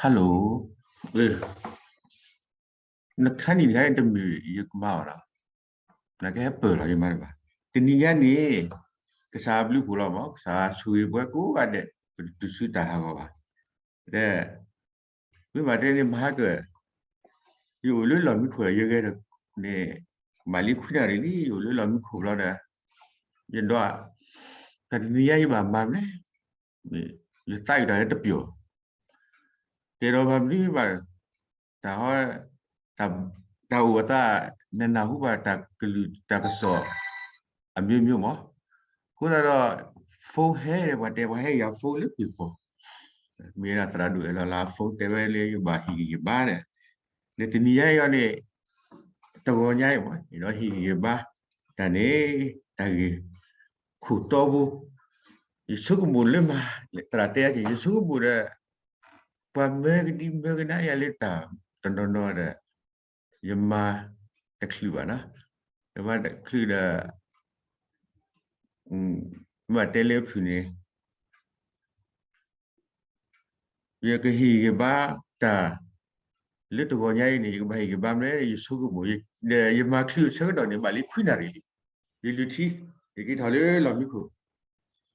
hello, နခါနံၣ်တခါန့ၣ်တမုာ်ယကမၤအီၤလီၤ, နကဟဲပၢၢ်လီၤယမၤတဘၣ်. တနံၤညါန့ၣ် ကစၢ်ဘျုးဖှိၣ်လီၤမး, ကစၢ်ဆိၣ်ဂ့ၤပှၤကိးဂၤဒဲး, ပတတုၤဆူတၢ်ဟးဂီၤဘၣ်. ဒီး မ့ၢ်ဘၣ်တဲန့ၣ် မဟါကၢၣ်, ယအိၣ်လၢလီၢ်မံခိၣ်ဒီး ယဂဲၤန့ၣ် မၤလံခွံနၣ်ရံၣ်လံ, ယအိၣ်လၢလီၢ်မံခိၣ်ဘျီဒီး ယဒွး, တၢ်တနံၤညါယဘၣ်မၤမနုၤလဲၣ်, ယသးအုးတၢ်လၢတပျီၤ, တဲဒီးဘၣ်မနုၤဘၣ်, တၢ်ဟီ, တၢ်အိၣ်အသး, နနၢ်ဟူဘၣ်တၢ်ကလုၢ်တၢ်ကစီၣ် အမျိုးမျိုးမး, အဃိသတးဒီး phone ဟဲဒီး ပှၤတဲပှၤဟဲယၤ phone လၢပ့ၤပီၤ, မ့ၢ်ဒၣ်သရၣ်ဒိၣ်အဲၣ်လီၤလၢ phone တဲဝဲလၢယဘၣ်ဟ့ၣ်ဂံၢ်ဟ့ၣ်ဘါန့ၣ်, ဒီးတနံၤညါအံၤန့ၣ် တဂီၤညါအံၤမး ဒီးဟ့ၣ်ဂံၢ်ဟ့ၣ်ဘါတၢ်န့ၣ် တၢ်ဂ့ၢ်ခိၣ်တီဘိ, ယဆိကမိၣ်လၢမၤ, သရၣ်တဲအက့ၤ ယဆိကမိၣ်ဒီး ပှၤမၢကဒံမၢကဒါယၤလၢတၢ်တနီၤနီၤဒီး ယမၤတချုးဘၣ်နီၤ, ယမၤတချုးဒီး မ့ၢ်ဘၣ်တဲလၢဖုၣ်န့ၣ် ယကဟ့ၣ်ဂံၢ်ဘါတၢ် လၢတဂီၤညါအံၤန့ၣ် ယကဘၣ်ဟ့ၣ်ဂံၢ်ဘါမနုၤလဲၣ် ယဆိကမိၣ်, ဒီးယမၤချုးဆၢကတီၢ်န့ၣ် ဘၣ်လံခွံနၣ်ရံၣ်လံ, ယလုၢ်ထံ, ယက့ၤထီၣ်လၢလီၢ်မံခိၣ်,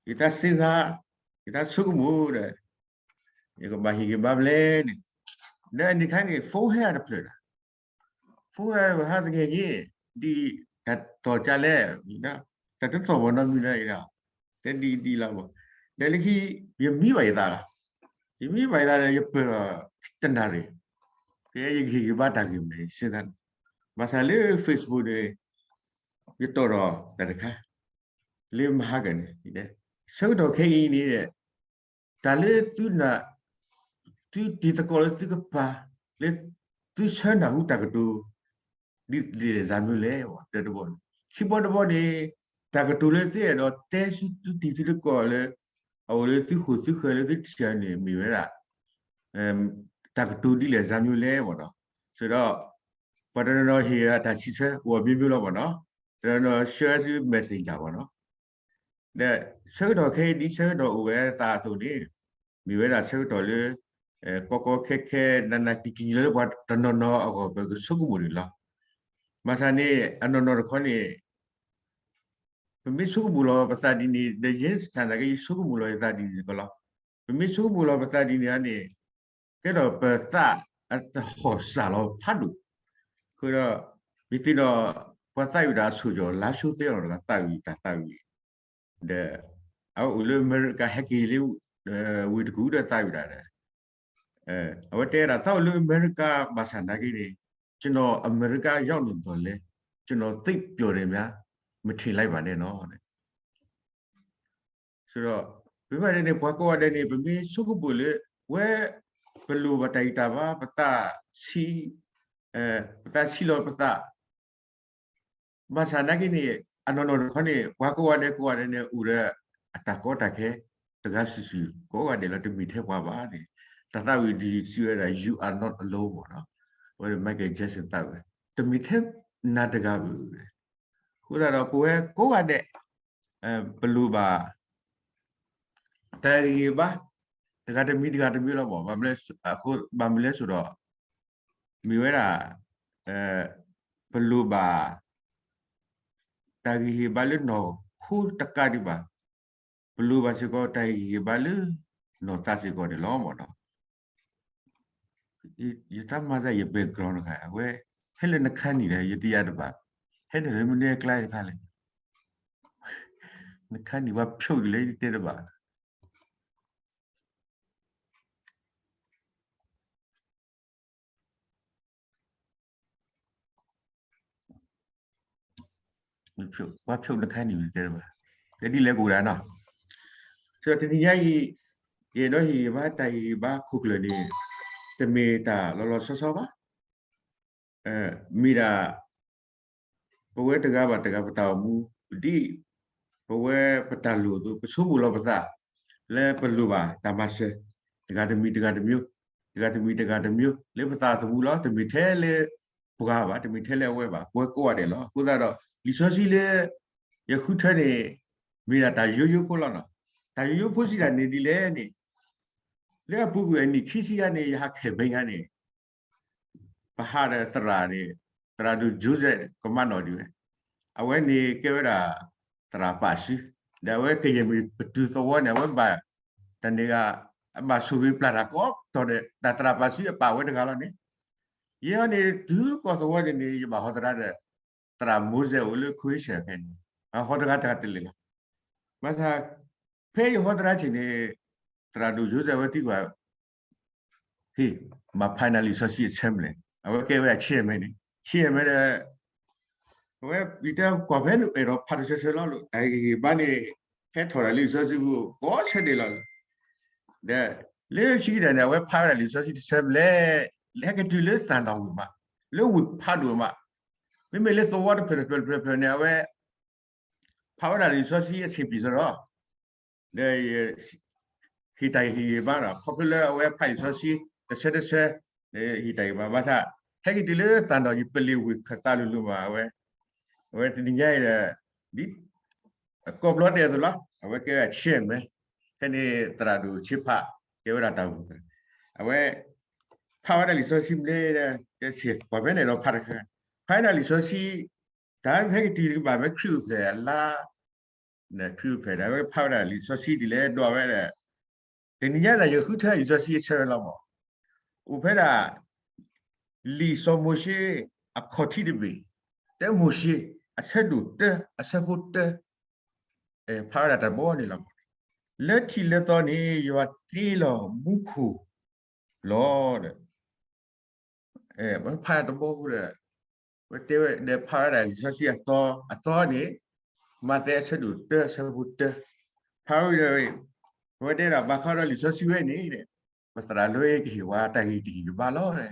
ယတၢ်စ့သး, ယတၢ်ဆိကမိၣ်ဒီး ယကဘၣ်ဟ့ၣ်ဂံၢ်ဘါမနုၤလဲၣ်န့ၣ်, ဒီးအနံၤခါန့ၣ် phone ဟဲအတဖျၢၣ်ဒီး phone ဟဲဟးသက့ၤက့ၤ, ဒ်တၢ်တီၢ်ကလဲၣ်, တၢ်တသီၣ်ဘီနီတမံၤလၢၤ, တဲဒ်ဒ်လီၤမး, ဒီးလၢခံ ယမံဘၣ်ယသးလီၤ, ယမံဘၣ်ယသးဒီး ယပၢၢ်လီၤတနၣ်ရံၣ်, ကဲယကဟ့ၣ်ဂံၢ်ဘါတၢ်ဂ့ၢ်မနုၤလဲၣ် စ့သးန့ၣ်, ဘၣ်ဆၣ်လၢ Facebook န့ၣ် ယတီၢ်ဒီးတၢ်တခါ လၢမဟါကၢၣ်န့ၣ်, ဆၢကတီၢ်ခဲအံၤန့ၣ် တၢ်လၢသုနၢ်, သုတံၤသကိးလၢသုကပၤ, လၢသုဆၢနၢ်ဟူတၢ်ကတိၤ ဒ်လဲၣ်စ့ၢ်မနုၤလဲၣ်, တဘီန့ၣ်, ခံဘီတဘီန့ၣ် တၢ်ကတိၤလၢသုအဲၣ်ဒိးတဲဆူသုတံၤသုသကိးလၢ အအိၣ်လၢသုဃိၣ်သုဃၢၤလၢသုထံၣ်န့ၣ် မ့ၢ်ဝဲဒၣ် တၢ်ကတိၤဒ်လဲၣ်စ့ၢ်မနုၤလဲၣ်မးနီၤ, ဆိုတော့ ပှၤတနီၤနီၤဟ့ၣ်တၢ်စံးဆၢ အိၣ်အမျိုးမျိုးလီၤမးနီၤ, တနီၤနီၤ share ဆူ messenger မးနီၤ, ဒီးဆၢကတီၢ်ခဲအံၤဒ်ဆၢကတီၢ်အိၣ်ဝဲအသးအသိးန့ၣ် မ့ၢ်ဝဲဒၣ်ဆၢကတီၢ်လၢ ကီကီခဲခဲ နးနးကျံၤကျံၤလၢပှၤတနီၤနီၤအဂီၢ် ပကဆိကမိၣ်န့ၣ်လီၤ. ဘၣ်ဆၣ်န့ၣ် အနီၢ်နီၢ်တခီန့ၣ် ပမ့ၢ်ဆိကမိၣ်လီၤပသးဒ်န့ၣ် ဒီးယဲစၢ်သနာ်က့ ယဆိကမိၣ်လီၤယသးဒ်န့ၣ်တကလီၤ. ပမ့ၢ်ဆိကမိၣ်လီၤပသးဒ်န့ၣ်န့ၣ် ကဲဒီးပသးအတဟီၣ်စၢ်လီၤဖးဒိၣ်. အဃိဒီး ယသ့ၣ်နီၣ် ပှၤသးဝံၣ်တၢ်အဆိၣ်ကၠီၣ် လါၡိသ့လီၤတဂၤ သးဝံၣ်တၢ်သးဝံၣ် ဒီး အဝဲအိၣ်လၢအမဲရကၤ ဟဲက့ၤလၢ ဝ့ၢ်တကူၣ်ဒီးသးဝံၣ်တၢ်ဒီး အဝဲတဲဒၣ် သးအိၣ်လၢအမဲရကၤဘၣ်ဆၣ်နာ်က့န့ၣ် ကျွန်တော်အမေရိကရောက်နေသော်လည်း ကျွန်တော်သိပ်ပျော်တယ်များ မထင်လိုက်ပါနဲ့နော် ဆိုတော့ ပမ့ၢ်ဒ်န့ၣ် ပှၤကိးဂၤဒဲးန့ၣ် ပမ့ၢ်ဆိကမိၣ်လၢ ဝဲ ပလိၣ်ဘၣ်တၢ်ဂံၢ်တၢ်ဘါ ပသးဆံး ပသးဆံးလီၤပသး ဘၣ်ဆၣ်နာ်က့န့ၣ် အနီၢ်နီၢ်တခီန့ၣ် ပှၤကိးဂၤဒဲးကိးဂၤဒဲးန့ၣ် အိၣ်ဒီးအတၢ်ကီတၢ်ခဲ တဂၤစုာ်စုာ် ကိးဂၤဒဲးလီၤ တမ့ၢ်ထဲပှၤဘၣ်န့ၣ် တၢ်သးဝံၣ်ဒ်စံးဝဲဒၣ် you are not alone မ့ၢ်နီၤ အဝဲန့ၣ် Michael Jackson သးဝံၣ် တမ့ၢ်ထဲနၤတဂၤဘၣ် အဃိသတးဒီး ပဝဲကိးဂၤဒဲး ပလိၣ်ဘၣ် တၢ်ဂံၢ်ဂံၢ်ဘါ တဂၤတမံၤတဂၤတမံၤလီၤမး ဘၣ်မနုၤလဲၣ်ဆိဒီး မ့ၢ်ဝဲဒၣ် ပလိၣ်ဘၣ် တၢ်ဂံၢ်ဂံၢ်ဘါလၢနီၢ်ခိတကးဒံးဘၣ် ပလိၣ်ဘၣ်စ့ၢ်ကီး တၢ်ဂံၢ်ဂံၢ်ဘါလၢ နီၢ်သးစ့ၢ်ကီးန့ၣ်လီၤမးနီၤ ယတၢ်မၤသးယ background တခါ အဝဲ ဟဲလၢနခါနံၣ်ဒီး ယတယါတဘၣ် ဟဲန့ၣ်လၢမနုၤအကျါတခါလဲၣ် နခါနံၣ်ပှၤဖျိးဒ်လဲၣ် ယတဲတဘၣ် ပှၤဖျိးနခါနံၣ်တဲဘၣ် ကဲဒ်လဲၣ်ကအိၣ်ဒၣ်နီၤ ဆိုတော့ တနံၤညါအံၤ ယအဲၣ်ဒိးဟ့ၣ်ဂံၢ်ဘါတၢ်ဂံၢ်ဂံၢ်ဘါခိၣ်ကျၢၢ်န့ၣ် တမ့ၢ်တၢ်လီၤလီၤဆီဆီဘၣ် မ့ၢ်ဒၣ် ပဝဲတဂၤဘၣ်တဂၤပတၢ်အိၣ်မူ ဒ် ပဝဲပတၢ်လိၣ်အသိး ပဆိကမိၣ်လီၤပသး လၢပလိၣ်ဘၣ်တၢ်မၤစၢၤ တဂၤတမံၤတဂၤတမျိုး တဂၤတမံၤတဂၤတမျိုး လၢပသးသမူလီၤ တမ့ၢ်ထဲလၢ ပှၤဘၣ် တမ့ၢ်ထဲလၢအဝဲဘၣ် ပဝဲကိးဂၤဒဲးလီၤ အဃိသတးဒီး လံာ်စီဆှံလၢ ယဃုထၢန့ၣ် မ့ၢ်ဒၣ်တၢ်ယိယိဖိလီၤနီၤ တၢ်ယိယိဖိစံးတၢ်န့ၣ်ဒ်လဲၣ်န့ၣ် လၢအပူၤကွံာ်အနံၣ်ခံဆံယါန့ၣ် ယဟး campaign ယါန့ၣ် ပဟးဒီးသရၣ်န့ၣ် သရၣ်ဒိၣ် Joseph ကမၣ်နီၣ်ဒံးဝဲ, အဝဲန့ၣ်ကဲဝဲဒၣ် သရၣ်ပာ်စု, ဒီးအဝဲကယဲၢ်မုၢ်ပတုၤသဝီန့ၣ် အဝဲဘၣ်တၢ်န့ၣ်ဂ့ၤ အဘၣ်ဆိၣ်ဂ့ၤပျၢ်တၢ်ကိးတီၤဒီး တၢ်သရၣ်ပာ်စုအပာ်ဝဲတဂၤလီၤန့ၣ်, ယဲအံၤန့ၣ် တုၤကီၢ်သဝီန့ၣ်န့ၣ် ယဘၣ်ဟီသရၣ်ဒီး သရၣ် Moses အိၣ်လၢ Croatia ဖဲန့ၣ် ဟီသရၣ်တဂၤတလဲာ်လီၤ. ဘၣ်ဆၣ် ဖဲယဟီသရၣ်ဆ့ၣ်န့ၣ် သရၣ်ဒိၣ် Joseph အဝဲသံကွၢ် ဟ့ၣ် မၤဖးနၤလံာ်စီဆှံအဆၢမနုၤလဲၣ်, အဝဲကဲဝဲဒၣ် chairman န့ၣ် chairman ဒီး အဝဲ ယတဲကွၢ်ဖဲန့ၣ် အဲၣ်ဒိးဖးတဆၢဆၢလီၤလိာ် တၢ်ဂ့ၢ်ဂ့ၢ်ဘၣ်န့ၣ် ဟဲထီၣ်ဒၣ်လၢလံာ်စီဆှံပူၤ ကိးဆၢဒဲးလီၤ. ဒီး လၢဆံးကတၢၢ်န့ၣ် အဝဲဖးဝဲဒၣ်လံာ်စီဆှံတဆၢမနုၤလဲၣ်, ဟဲကတုၤလၢသၣ်တီၣ်ဝံၤမး, လၢဝ့ၢ်ဖးဒိၣ်မး, မ့မ့ၢ်လၢသဝီတဖျၢၣ်တဖျၢၣ်တဖျၢၣ်တဖျၢၣ်န့ၣ် အဝဲ ဖးဝဲဒၣ်လံာ်စီဆှံအဆံးပံၤစရီ ဒီး ဟ့ၣ်တၢ်ဟ့ၣ်ဂ့ၤဘၣ်ဒီး ခီဖျိလၢအဝဲဖးလံာ်စီဆှံတဆၢတဆၢ ဟ့ၣ်တၢ်ဂ့ၢ်ဘၣ် ဘၣ်ဆၣ် ဟဲက့ၤတုၤလၢသၣ်တီၣ်ယပလံၤဝ့ၢ်ခၢၣ်သးလိၤလိၤမး အဝဲ အဝဲတနံၤညါအံၤဒီး ဒ် ကိးဘျီတဲအသိးလီၤ အဝဲကဲဝဲဒၣ် chairman ဖဲန့ၣ် သရၣ်ဒိၣ်ဆ့ဖး ကဲဝဲဒၣ်တၢ်အိၣ်ဖှိၣ် အဝဲ ဖးဝဲဒၣ်လံာ်စီဆှံမနုၤလဲၣ် တဲဆ့ ကွၢ်ဖဲန့ၣ်ဒီးဖးတခါ ဖးဝဲဒၣ်လံာ်စီဆှံ တၢ်ဟဲက့ၤတုၤတကဘၣ်ဖဲခရံာ်အိၣ်ဖျဲၣ်အလါ ခရံာ်အိၣ်ဖျဲၣ်ဒီး အဝဲဖးဝဲဒၣ်လံာ်စီဆှံဒ်လဲၣ်ဒွးဝဲဒီး တနံၤညါဒီးယဃုထၢလံာ်စီဆှံအဆၢဝဲလီၤမး အိၣ်ဖဲဒၣ် လံာ်စီၤမိၤၡ့အခီၣ်ထံးတဘ့ၣ် တၢမိၤၡ့ အဆၢဒိၣ်တၢ အဆၢဖိတၢ ဖးဝဲဒၣ်တၢ်တဘီန့ၣ်လီၤ. လၢထံးလၢသီန့ၣ် ယွၤတ့လီၤမူခိၣ်လီၤဒီး ဖးတဘီဃိဒီး ဝဲတဲဝဲဒီးဖးဝဲဒၣ်လံာ်စီဆှံအသီ အသီန့ၣ် မးသဲအဆၢဒိၣ်တၢ အဆၢဖိတၢ ဖးဝဲဒီး ဝဲတဲဒၣ်ဘၣ်ဃးဒီးလံာ်စီဆှံဝဲန့ၣ် ပသရၣ်လွဲကဟ့ၣ်ဝဲတၢ်ဂ့ၢ်တဟ့ၣ်ကဘၣ်လီၤ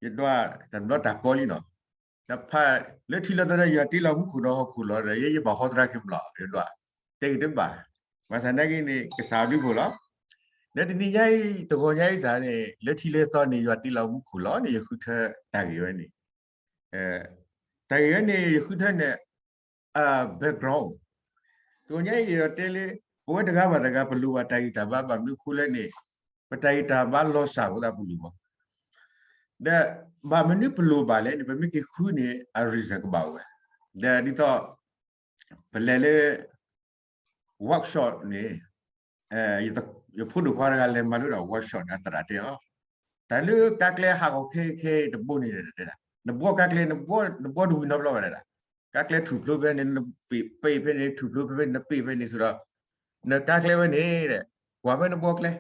ယဒွးတၢ်ဘျီတၢ်ကီလံနီၤ ဒီးဖးလၢထံးလၢသီဒီး ယွၤတ့လီၤမူခိၣ်ဒီးဟီၣ်ခိၣ်လီၤဒီး ယဲယဘၣ်ဟီသရၣ်က့ၤမလီၤ ယဒွး တဲက့ၤတဘၣ် ဘၣ်ဆၣ်နာ်က့န့ၣ် ကစၢ်အဘျုးဖှိၣ်လီၤ ဒီးတနံၤညါအံၤ တဂီၤညါအံၤစ့ၢ်န့ၣ် လၢထံးလၢသီန့ၣ် ယွၤတ့လီၤမူခိၣ်လီၤန့ၣ် ယဃုထၢတၢ်ဂ့ၢ်ဝဲန့ၣ် တၢ်ဂ့ၢ်ဝဲန့ၣ် ယဃုထၢန့ၣ် အ background တဂီၤညါအံၤယတဲလၢ ပဝဲတဂၤဘၣ်တဂၤ ပလိၣ်ဘၣ်တၢ်ဂံၢ်တၢ်ဘါ ဘၣ်မနုၤအဃိလဲၣ်န့ၣ် ပတၢ်ဂံၢ်တၢ်ဘါလီၤစၢ်အဃိသတးပလိၣ်ဘၣ် ဒီး ဘၣ်မနုၤပလိၣ်ဘၣ်လဲၣ်န့ၣ် ပမ့ၢ်က့ၤဃုန့ၣ် အ reason ကဘၣ်အိၣ်ဝဲ ဒီးဒ်သိး ပလဲၤလၢ workshop န့ၣ် ယဖိဒိၣ်ခွါတဂၤလဲၤမၤလိဒီး workshop န့ၣ် အသရၣ်တဲအီၤ တၢ်လၢကါကျဲဟးဂီၤခဲခဲတဘိန့ၣ် နဘှီကါကျဲ နဘှီတဝံၤနီတဘျီဘၣ်ဒၣ် ကါကျဲထူၣ်ဖျိဖဲန့ၣ် နပ့ၢ်ဖဲန့ၣ် ထူၣ်ဖျိဖဲန့ၣ် နပ့ၢ်ဖဲန့ၣ်ဆိုတော့ နကါကျဲဝဲန့ၣ် ကွၢ်ဖဲနဘှီကျဲ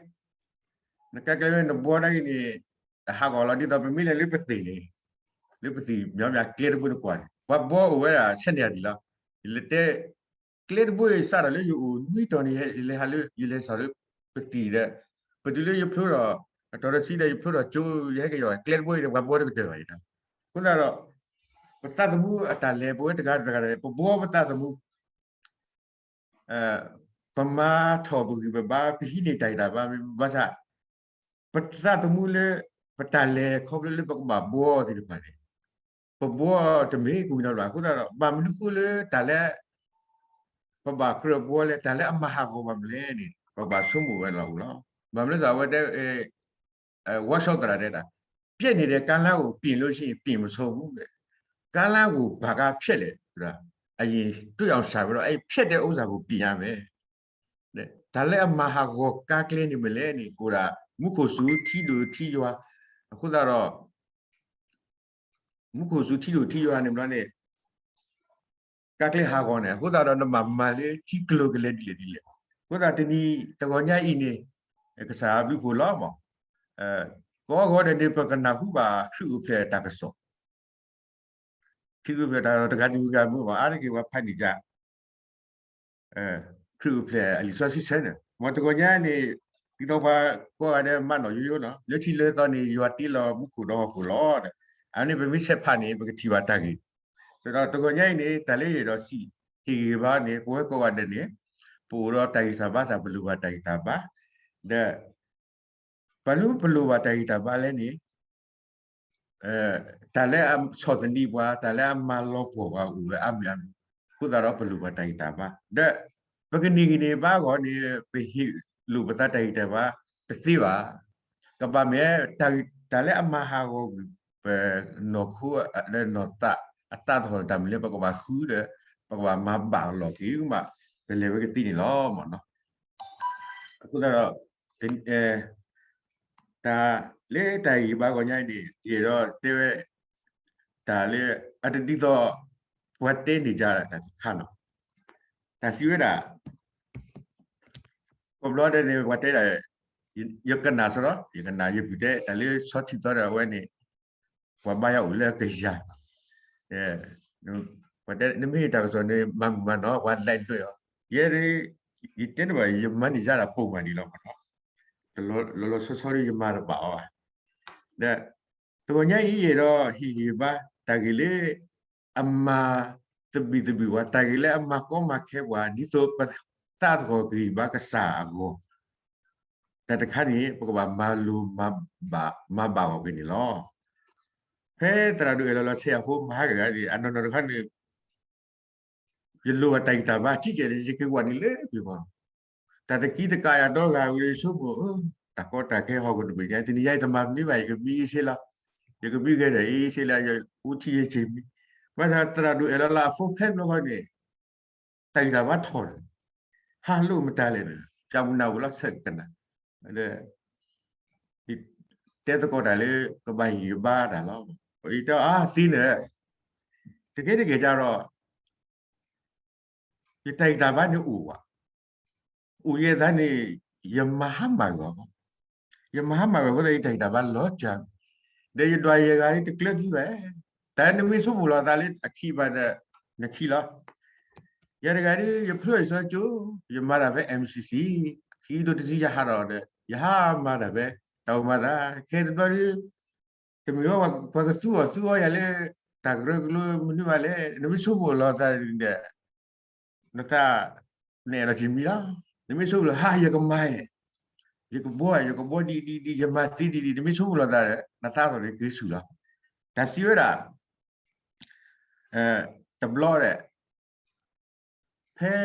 နကါကျဲဝဲနဘှီနာ်က့န့ၣ် တဟးဂီၤလီၤ ဒ်သိးပမ့ၢ်လဲၤလၢပသံၣ်န့ၣ် လၢပသံၣ်မ့ၢ်မ့ၢ်ကျဲတဘိနကွၢ်န့ၣ် ပှၤဘှီအိၣ်ဝဲဒၣ်ဆဲးန့ၣ်ဒ်လီၤ ယလဲၤတဲ ကျဲတဘိအံၤစးထီၣ်လၢယအိၣ်နွံတီၤန့ၣ် ယလဲၤဟးလၢ ယလဲၤစးလၢပသံၣ်ဒီး ပတုၤလၢယဖျိထီၣ် အတီၤတဆံဒီးယဖျိထီၣ်ကၠိ ယဟဲက့ၤယီၤ ကျဲတဘိအံၤဒီး ပှၤဘှီတကတၢၢ်ဘၣ်ယၤ အဃိသတးဒီး ပသးသမူအတၢ်လဲၤ ပဝဲတဂၤတဂၤ ပဘှီပသးသမူ ပမၤထီၣ်ပဂံၢ်ပဘါ ပဟံးန့ၢ်တၢ်ဂံၢ်တၢ်ဘါ ဘၣ်ဆၣ် ပသးသမူလၢ ပတၢ်လဲၤခီဖျိလၢပကဘၣ်ဘှီသ့ၣ်တဖၣ်န့ၣ် ပဘှီတမ့ၢ်ကွံာ်နီတဘျီ အဃိသတးဒီး ဘၣ်မနုၤဃိလၢတၢ်လၢ ပဘၣ်ကြၢးဘှီလဲၣ် တၢ်လၢအမၤဟးဂီၤဘၣ်မနုၤလဲၣ်န့ၣ် ပဘၣ်ဆိကမိၣ်ဝဲလီၤပူၤလီၤ. ဘၣ်မနုၤအဃိ အဝဲတဲ ဝါစီသရၣ်တဲဒၣ် ပျက်နေတဲ့ကားလမ်းကို ပြင်လို့ရှိရင် ပြင်မဆုံးဘူးတဲ့ ကားလမ်းကို ဘာကားဖျက်လဲဆိုတာ အရင်တွေ့အောင်ရှာပြီးတော့ အဲ့ဖျက်တဲ့ဥစ္စာကို ပြင်ရမယ် တၢ်လၢအမၤဟးဂီၤကါကျဲန့ၣ် မ့ၢ်လဲၣ်န့ၣ် အိၣ်ဒၣ် မူခိၣ်စူၤ ထံဒိၣ်ထံယွၤ အဃိသတးဒီး မူခိၣ်စူၤ ထံဒိၣ်ထံယွၤန့ၣ်ဘျီန့ၣ် ကါကျဲဟးဂီၤန့ၣ် အဃိသတးဒီး နဘၣ်မၤလၢထံကျိၤကလဲၤဒ်လဲၣ်ဒ်လဲၣ် အဃိသတးတနံၤတဂီၤညါအံၤန့ၣ် ကစၢ်အဘျုးဖှိၣ်လီၤမး ကိးဂီၤဒဲးန့ၣ် ပကနၢ်ဟူဘၣ် ခရံာ်အိၣ်ဖျဲၣ်တၢ်ကစီၣ် ခရံာ်အိၣ်ဖျဲၣ်တၢ်ကစီၣ် တဂၤတဂၤမုာ်ဘၣ် အါတက့ၢ်ပှၤဖးန့ၢ်က ခရံာ်အိၣ်ဖျဲၣ်အလံာ်စီဆှံဆၢန့ၣ် မ်တဂီၤညါန့ၣ် ဒ်သိးပှၤကိးဂၤဒဲးမၤနီၣ်ယိယိနီၤ လၢထံလၢသီန့ၣ် ယွၤတ့လီၤမူခိၣ်ဒီးဟီၣ်ခိၣ်လီၤဒီး အဝဲန့ၣ်ပမ့ၢ်ဆဲးဖးန့ၣ် ပကထံၣ်ဘၣ်တၢ်ဂ့ၢ် ဆိုတော့ တဂီၤညါအံၤန့ၣ် တၢ်လၢယအဲၣ်ဒိးစံး ဟ့ၣ်ဂ့ၤဘၣ်န့ၣ် ပဝဲကိးဂၤဒဲးန့ၣ် ပအိၣ်ဒီးတၢ်ဂံၢ်စၢ်ဘါစၢ် ပလိၣ်ဘၣ်တၢ်ဂံၢ်တၢ်ဘါ ဒီး ပှၤလၢပလိၣ်ဘၣ်တၢ်ဂံၢ်တၢ်ဘါလဲၣ်န့ၣ် တၢ်လၢအဆီၣ်သနံးပှၤ တၢ်လၢအမၤလီၤပှီၢ်ပှၤအိၣ်ဝဲအါမံၤအါမံၤ အဃိသတးဒီးပလိၣ်ဘၣ်တၢ်ဂံၢ်တၢ်ဘါ ဒီး ပကန့ၢ်ဂံၢ်န့ၢ်ဘါအဂီၢ်န့ၣ် ပဟ့ၣ်လိာ်ပသးတၢ်ဂံၢ်တၢ်ဘါ တသ့ဘၣ်. ကဘၣ်မ့ၢ် တၢ်လၢအမၤဟးဂီၤကွံာ် ပနီၢ်ခိ နီၢ်သး အသးသဟီၣ်တၢ်မနုၤလဲၣ် ပကဘၣ်ဃုဒီး ပကဘၣ်မၤဘၣ်အလီၢ်က့ၤမး ပလဲၤဝဲကသ့န့ၣ်လီၤမးနီၤ. အဃိသတးဒီး တၢ်လၢတၢ်ဂံၢ်ဘါဂီၢ်ညါအံၤန့ၣ် ယအဲၣ်ဒိးတဲဝဲ တၢ်လၢ အတဒ်သိး ပှၤတဲန့ၢ်ယၤတၢ်တခါနီၤ. တၢ်စံးဝဲဒၣ် ကိးဘျီဒဲးန့ၣ် ပှၤတဲဒၣ် ယကနၣ်စ့ၢ်ကီး ယကနၣ်ယပုၢ်တဲ တၢ်လၢဆီထံသီဒီးအဝဲန့ၣ် ပှၤဘါယွၤအိၣ်လၢကယၤ ပှၤတဲ နမ့ၢ်တၢ်ကစီၣ်န့ၣ် မၤမုာ်မၤနီၢ် ပှၤလဲၤလွဲၢ်အီၤ ယဲ ယတဲတဘၣ် ယမၤန့ၢ်ယၤဒၣ်ပိာ်မးဒံးလီၤမးနီၤ. လီၤလီၤဆီဆီဒီး ယမၤတဘၣ်အီၤဘၣ်. ဒီး တဂီၤညါအံၤ ယအဲၣ်ဒိးဟ့ၣ်ဂံၢ်ဘါ တၢ်ဂ့ၢ်လၢ အမၤသဘံၣ်သဘုၣ်ပှၤ တၢ်ဂ့ၢ်လၢအမၤကီမၤခဲပှၤ ဒ်သိးပသးသဟီၣ်ကဂံၢ်ဘါကစၢ်အဂီၢ် တၢ်တခါန့ၣ် ပကဘၣ်မၤလိၤမၤဘၣ် မၤဘၣ်အီၤက့ၤန့ၣ်လီၤ. ဖဲသရၣ်ဒိၣ်အဲၣ်လီၤလီၤဆဲးအဖိမၤဟးဂီၤဂၤန့ၣ် အနီၢ်နီၢ်တခါန့ၣ် ယလိၣ်ဘၣ်တၢ်ဂံၢ်တၢ်ဘါ ထံကဲၤန့ၣ် ယက့ၤဝဲန့ၣ်လၢပှၤ တၢ်တကံတကးယၤဒီဂၤဝံၤ ယဆိကမိၣ် တၢ်ကီတၢ်ခဲဟီၣ်ခိၣ်တဘ့ၣ်ညါ တနံၤညါအံၤတမၤမနုၤဘၣ် ယကမံအ့ၣ်စ့လီၤ. ယကမံဂဲၤဒီးအ့ၣ်စ့လီၤ ယအိၣ်ထံယစ့ၢ်မံ. ဘၣ်ဆၣ်သရၣ်ဒိၣ်အဲၣ်လီၤလီၤအဖိဖဲန့ၣ်ခီန့ၣ် တၢ်ဂံၢ်တၢ်ဘါထီၣ်န့ၣ် ဟးလိၣ်မတၤလဲၣ်န့ၣ် ကၢ်မူနၢ်ဝံၤလီၤဆဲးကနၣ် တဲသကိးတၢ်လၢ ကဘၣ်ဟ့ၣ်ဂံၢ်ဘါတၢ်လီၤ. ယတဲအီၤ အါ သ့န့ၣ် တကဲတကဲၢ်ကဒီး ယတၢ်ဂံၢ်တၢ်ဘါန့ၣ်အိၣ်ဘၣ်. အိၣ်ယဲၢ်သးန့ၣ် ယမၤဟါမၢ်ဂီၢ်, ယမၤဟါမၢ်ဂီၢ်အဃိသတး ယတၢ်ဂံၢ်တၢ်ဘါလီၤစှၤ, ဒီးယဒွးယဲၢ်ဂၤန့ၣ်တကျၢၤခံဘၣ်. တၢ်နမ့ၢ်ဆိကမိၣ်လီၤသးလၢအခံဘၣ်ဒီး နခံလီၤ. ယၤတဂၤဒီး ယဖျိယစီကၠိ, ယမၤတၢ်ဖဲ MCC, ခံကထိတဆံယဟးထီၣ်ဒီး ယဟးမၤတၢ်ဖဲ တၢ်အိၣ်မၤသး, ခဲတဘျီဒီး တမ့ၢ်ဝဲပှၤကသူအီၤသူအီယၤလၢ တၢ်ကရၢကရိမနုၤဘၣ်လဲၣ်, နမ့ၢ်ဆိကမိၣ်လီၤသးဒီး နသး နအဲၣ်ဒိးက့ၤမံလီၤ. နမ့ၢ်ဆိကမိၣ်လီၤ ဟါ ယကမၤ, ယကဘှီ ယကဘှီဒ်ဒ်ဒ် ယမၤသ့ဒ်ဒ် နမ့ၢ်ဆိကမိၣ်လီၤသးဒီး နသးသီၣ်န့ၣ်က့ၤဆူၣ်လီၤ. တၢ်စံးဝဲဒၣ် တဘျီဒီး ဖဲ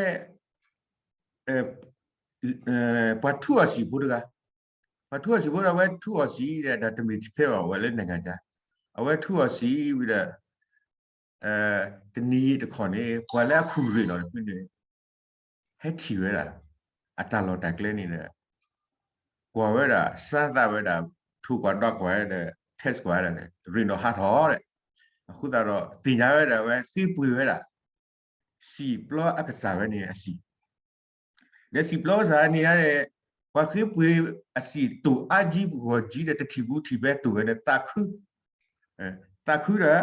ပှၤထူအီၣ်စံာ်ဖိတဂၤ, ပှၤထူအီၣ်စံာ်ဖိဒီး အဝဲထူအီၣ်စံာ်ဒီး တၢ်တမ့ၢ်ဖဲဘၣ် အဝဲလၢနဂၤညါ, အဝဲထူအီၣ်စံာ်ဝံၤဒီး တနံၤတခီန့ၣ် ပှၤလၢအခုၣ်ရ့ၣ်နီၣ်တဖုန့ၣ် ဟဲထံၣ်ဝဲဒၣ် အတၢ်လီၢ်တၢ်ကျဲန့ၣ်ဒီး ကွၢ်ဝဲဒၣ် စၢသးဝဲဒၣ် ထူကွၢ်ဒီးကွၢ်ဝဲဒီး test ကွၢ်ဝဲဒၣ်န့ၣ် ရ့ၣ်နီၣ်ဟးထီၣ်ဒီး အဃိသတးဒီး သ့ၣ်ညါဝဲဒၣ်ဝဲ ဃ့ပှ့ၤဝဲဒၣ် စံာ်ပျီအကစၢ်ဝဲန့ၣ်အစံာ် ဒီးစံာ်ပျီကစၢ်န့ၣ်ဧါန့ၣ် ပှၤဃ့ပှ့ၤအစံာ်တိၢ်အါကံပဂီၢ်ကံဒီး တထံၣ်ပူၤထံၣ်ဖဲတိၢ်ဝဲန့ၣ် သးခု, သးခုဒီး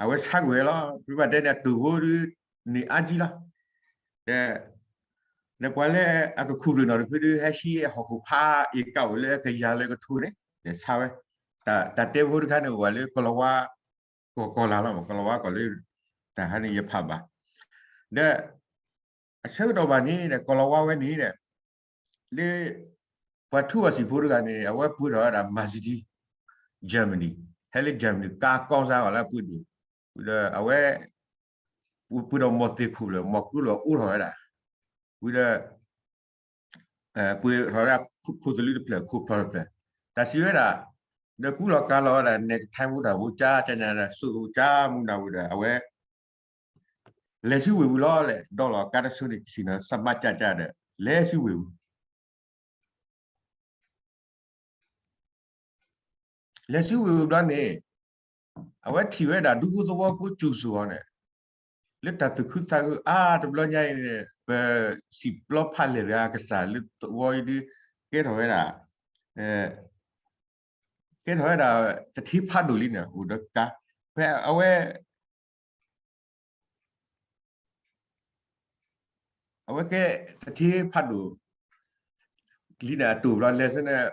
အဝဲဆါကွံာ်ဝဲလီၤ. ပဘၣ်တဲန့ၣ် အတိၢ်ဖိဒီး န့ၢ်အါကံလီၤ. ဒီး ဒီးပှၤလၢအကခူၣ်ရ့ၣ်နီၣ်တဖုဒီး ဟဲဟံးအဟီၣ်ခိၣ်ဖးအ့ၣ်ကးအိၣ်လၢအကယၤလၢကထိန့ၣ် ဒီးဆါဝဲ, တၢ်တဲဖိတခါန့ၣ် အိၣ်ဝဲလၢကီၢ်လီၤဝါ ကီၢ်ကီၢ်လၤလီၤ, ကီၢ်လီၤဝါကီၢ်လၢ တၢ်ဟါန့ၣ်ယဖးဘၣ်, ဒီး အဆၢကတီၢ်ဘၣ်န့ၣ်ဒီး ကီၢ်လီၤဝါဝဲန့ၣ်ဒီး လၢ ပှၤထူအီၣ်စံာ်ဖိတဂၤန့ၣ် အဝဲပှ့ၤထီၣ်ဝဲဒၣ် မၤစံတံ Germany, ဟဲလၢ Germany ကါကီၢ်စါအီၤလၢအပှ့ၤဒိၣ်, ဒီးအဝဲ ပှ့ၤဒီးမီၢ်သ့ၣ်ခိၣ်လၢ မီၢ်ကျိလီၤအိၣ်ထီၣ်ဝဲဒၣ်, ဝံၤဒီး ပှ့ၤထီၣ်ဝဲဒၣ်ခိၣ်သလုတဖျၢၣ် ခိၣ်ဖျီၣ်တဖျၢၣ်, တၢ်စံးဝဲဒၣ် ဒီးကူလီၤကၤလီၤဝဲဒၣ် နဲၣ်ကထါမူတၢ်ဖိကၠါ ကၠါညါဒီး စိကၠါမူနၢ်ဝံၤဒီး အဝဲ လဲၤဆူဝ့ၢ်ပူၤလီၤလဲၣ်, ဒီးလီၤကါတဆိန့ၣ် ဆ့ၣ်နီၤ စၢ်မါကၠၢ်ကၠၢ်ဒီး လဲၤဆူဝ့ၢ်ပူၤ လဲၤဆူဝ့ၢ်ပူၤဘျီန့ၣ် အဝဲထံၣ်ဝဲဒၣ်ဒူဖိသဝီဖိစူၢ်စိၤအီၤန့ၣ် လၢတၢ်သူၣ်ခုသးခုအါတဘျီညါအံၤန့ၣ် ပစံာ်ပျီဖးလဲၢ်တဂၤကစၢ်လၢသဝီအံၤဒုး ကဲထီၣ်ဝဲဒၣ် ကဲထီၣ်ဝဲဒၣ် သထ့ဖးဒိၣ်လံန့ၣ် အိၣ်ဒီးကါ ဖဲအဝဲ အဝဲကဲသထ့ဖးဒိၣ် လံန့ၣ်အတိၢ်ဘျီလဲၤဆူန့ၣ်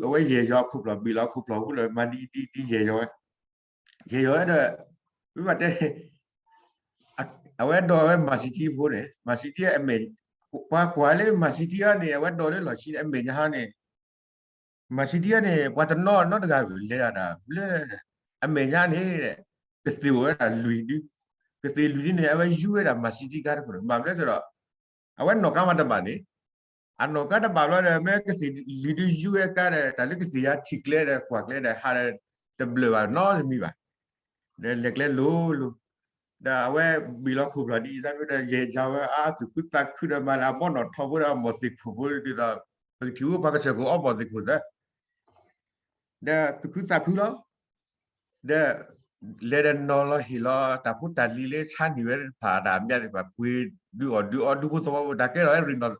အဝဲယဲၢ်ယီၤခိၣ်ဖျီၣ်ဘ့ၣ်လီၤခိၣ်ဖျီၣ်ဝံၤလီၤ မၤဒ်ဒ်ဒ်ယဲၢ်ယီၤဝဲ ယဲၢ်ယီၤဝဲဒီး ဝံၤဘၣ်တဲ အဝဲဒိးဝဲမၤစံတံဖိန့ၣ် မၤစံတံအမဲာ် ပှၤကွၢ်လၢမၤစံတံအီၤန့ၣ် အဝဲဒိးလၢလီၢ်ခံအမဲာ်ညါဟီန့ၣ် မၤစံတံအီၤန့ၣ် ပှၤတနီၤနီတဂၤလဲၤဒၣ်လဲၤ အမဲာ်ညါန့ၣ် ကသ့ၣ်အိၣ်ဝဲဒၣ်လွံၢ်ဒု ကသ့ၣ်လွံၢ်ဒုန့ၣ် အဝဲယူဝဲဒၣ်မၤစံတံကါတခိၣ်န့ၣ် ဘၣ်မနုၤလဲၣ်ဒီး အဝဲနီၢ်ကါမးတဘၣ်န့ၣ် အနီၢ်ကါတဘၣ်ဘျီဒီး မ့ၢ်ကသ့ၣ်လံၤဒုးယူဝဲကါဒီး တၢ်လၢကသ့ၣ်ညါထံၣ်ကျဲဒီးကွၢ်ကျဲဒီး ဟးဒီးတဘျၢၣ်ဘၣ်နီတမံၤဘၣ်. ဒီးလဲၤကျဲလိၤလိၤ, ဒီးအဝဲဘ့ၣ်လီၤခိၣ်ဖျီၣ်ဒ်အံၤ သးမ့ၢ်ဒီး ယဲၢ်ယၤဝဲအါ သူၣ်ခုသးခုဒီးမၤလၢအဘီနီၣ်ထီဘိဒီး အမီၢ်သ့ၣ်ခိၣ်ဖိဒ်သိး ပကထံၣ်ဝဲပှၤကစၢၢ်ခိၣ်အီဘီၣ်သ့ၣ်ခိၣ်သၢ ဒီးသူၣ်ခုသးခုလီၤ. ဒီး လဲၤဒီးနီၤလီၤဟ့ၣ်လီၤ တၢ်ဖိတၢ်လံၤလၢဆါန့ၢ်ဝဲတဖၣ် တၢ်အမါသ့ၣ်တဖၣ် ပှ့ၤဒုးအီၣ်ဒုးအီဒူဖိသဝီဖိ တၢ်ကဲထီၣ်ဝဲရ့ၣ်နီၣ်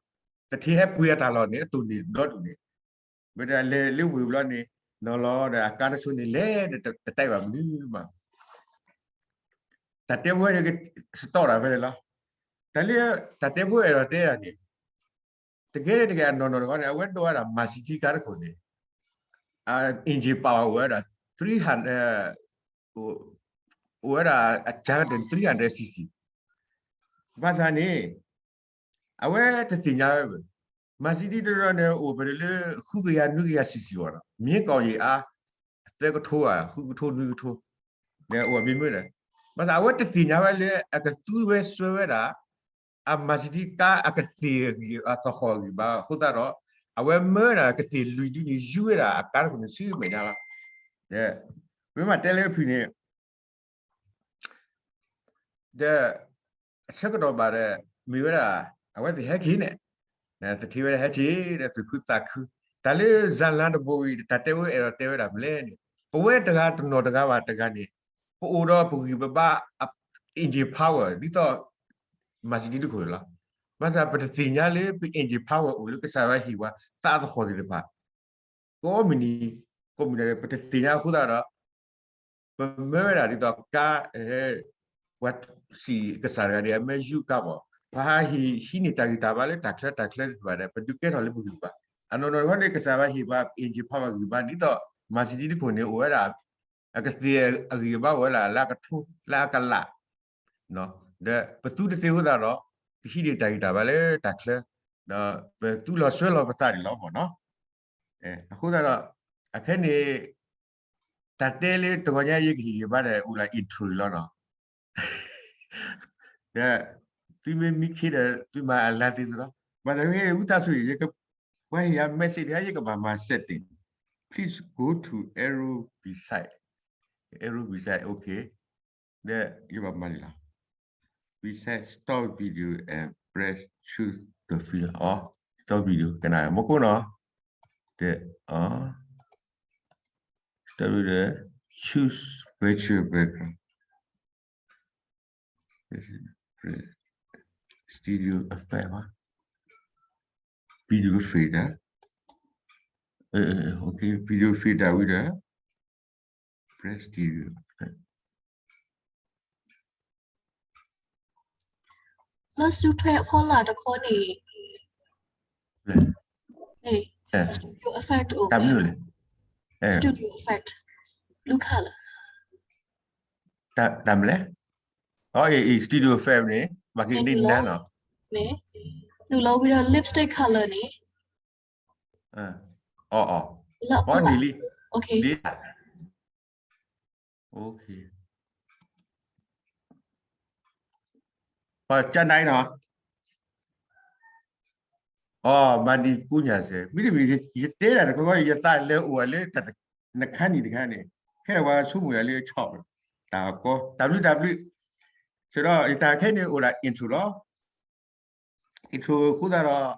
ကထံၣ်ဟဲပှ့ၤအတၢ်လီၢ်န့ၣ် အတိၢ်န့ၢ်ဒီဒူၣ်န့ၣ်, မ့ၢ်ဒီးလဲၤလၢဝ့ၢ်ဘျီန့ၣ် နီၤလီၤဒီးအကါတဆိန့ၣ် လဲၤဒီးတတဲဘၣ်မနုၤမး တၢ်တဲဖိန့ၣ် ကစတီၣ်တၢ်ဖဲန့ၣ်လီၤ. တၢ်လၢ တၢ်တဲဖိအဲၣ်ဒိးတဲတၢ်န့ၣ် တကဲတကဲအနီၢ်နီၢ်တခီန့ၣ် အဝဲဒိးဝဲဒၣ် Mercedes ကါတခိၣ်န့ၣ် engine power အိၣ်ဝဲဒၣ် three hundred အိၣ်ဝဲဒၣ်အကါတ three hundred cc ဘၣ်ဆၣ်န့ၣ် အဝဲတသ့ၣ်ညါဝဲဘၣ် Mercedes တရီန့ၣ် အိၣ်ပလၢဃုကယၤနွံကယၤ cc အီၤဒီး မြင်းကောင်ရေအား သၢကထိဧါ ဃုကထိနွံကထိ န့ၣ်အိၣ်မ့ၢ်မ့ၢ်ဒီး ဘၣ်ဆၣ်အဝဲတသ့ၣ်ညါဝဲလၢအကသူဝဲစွဲဝဲဒၣ် အ Mercedes ကါအကသ့ၣ်အဂံၢ်အသဟီၣ်အဂံၢ်ဘါအဃိသတးဒီး အဝဲမၢဒၣ်ကသ့ၣ်လွံၢ်ဒုန့ၣ် ယူဝဲဒၣ်အကါတခိၣ်န့ၣ်ဆူမဲာ်ညါလီၤ. ဒီး မ့ၢ်မးတဲလၢဖုၣ်န့ၣ် ဒီး အဆၢကတီၢ်ဘၣ်ဒီး မ့ၢ်ဝဲဒၣ် အဝဲသ့ၣ်ဟဲက့ၤန့ၣ် သထ့ဝဲဒၣ်ဟဲက့ၤဒီးသူၣ်ခုသးခု, တၢ်လၢ ဇာတ်လမ်း တဘိအံၤ တၢ်တဲဝဲအဲၣ်ဒိးတဲဝဲဒၣ်မနုၤလဲၣ်န့ၣ် ပဝဲတဂၤတနီၤတဂၤဘၣ်တဂၤန့ၣ် ပအိၣ်ဒီးပဂံၢ်ပဘါ engine power ဒ်သိး Mercedes တခိၣ်န့ၣ်လီၤ. ဘၣ်ဆၣ်ပတသ့ၣ်ညါလၢပ engine power အိၣ်လၢကစၢ်ယွၤဟ့ၣ်ပှၤသးသဟီၣ်သ့ၣ်တဖၣ် ကိးမုၢ်နံၤ ကိးမုၢ်နံၤ ပတသ့ၣ်ညါအဃိသတးဒီး ပမၢဝဲဒၣ်ဒ်သိးကါ ပှၤစံးကစၢ်တဂၤန့ၣ် အမၢယူကါဘၣ်, ပဟးဟံးန့ၢ်တၢ်ဂံၢ်တၢ်ဘါလၢတၢ်ချၢတၢ်ချၢသ့ၣ်တဖၣ်ဒီး ပဒုးကဲထီၣ်လၢပဂံၢ်ပဘါ, အနီၢ်နီၢ်တခီန့ၣ် ကစၢ်ယွၤဟ့ၣ်ပှၤ engine power ဂံၢ်ဘါ ဒ်သိး Mercedes တခိၣ်န့ၣ် အိၣ်ဝဲဒၣ် အကသ့ၣ်အဂံၢ်အဘါအိၣ်ဝဲဒၣ်လၢအကထိ လၢအကလး ဒီးပသူတသ့အဃိသတးဒီး ပဟံးန့ၢ်တၢ်ဂံၢ်တၢ်ဘါလၢတၢ်ချၢ ဒီးပသူလီၤဆှၢလီၤပသးန့ၣ်လီၤမ့ၢ်နီၤ. အဃိသတးဒီး အခဲန့ၣ် တၢ်တဲလၢတဂီၤညါယကဟ့ၣ်ဂံၢ်ဘါဒီး အိၣ်လၢ intro လီၤနီၤ. ဒီး သုမ့ၢ်မံခ့ဒီး သုမၤအလါသ့သိးလီၤ. ဘၣ်သ့ၣ် ဝံသးစူၤ ယက ပှၤဟ့ၣ်ယၤ message ဒီး ယကဘၣ်မၤ setting. Please go to arrow beside, arrow beside, okay. ဒီးယဘၣ်မၤန့ၣ်လီၤ. Beside stop video and press choose the fill အီၤ stop video ကနၣ်မ့ၢ်ကိးနီၤ တဲ အီၤ stop video choose virtual background studio effect ဘၣ် video fader, okay, video fader ဝံၤဒီး press studio effect လၢ Studio ထွဲအဖီလာ်တခီန့ၣ် studio effect အိၣ် တၢ်မနုၤလဲၣ် studio effect လူခါလၢ တၢ်မနုၤလဲၣ် အ studio effect န့ၣ် ဘၣ်က့ၤဒ်နၤနီၤ နုာ်လီၤဝံၤဒီး lipstick color န့ၣ် အီၤအီၤ လၢအဖီလာ် နံၤလံ okay ဒ် okay ပကနၣ်အံၤနီၤ အီၤ မၤဒံးကူညၣ်စဲး မ့တမ့ၢ် ယတဲဒၣ်တခီခီ ယသးလဲၤအိၣ်ဝဲလၢ နခါနံၤတခါန့ၣ် ခဲအံၤပှၤဆိကမိၣ်ယၤလၢအဆီၣ် တၢ်ကီ တၢ်ဘျုးတၢ်ဘျုး ဆိုတော့ ယတၢ်ခဲန့ၣ်အိၣ်ဒၣ် intro လီၤ intro အဃိသတး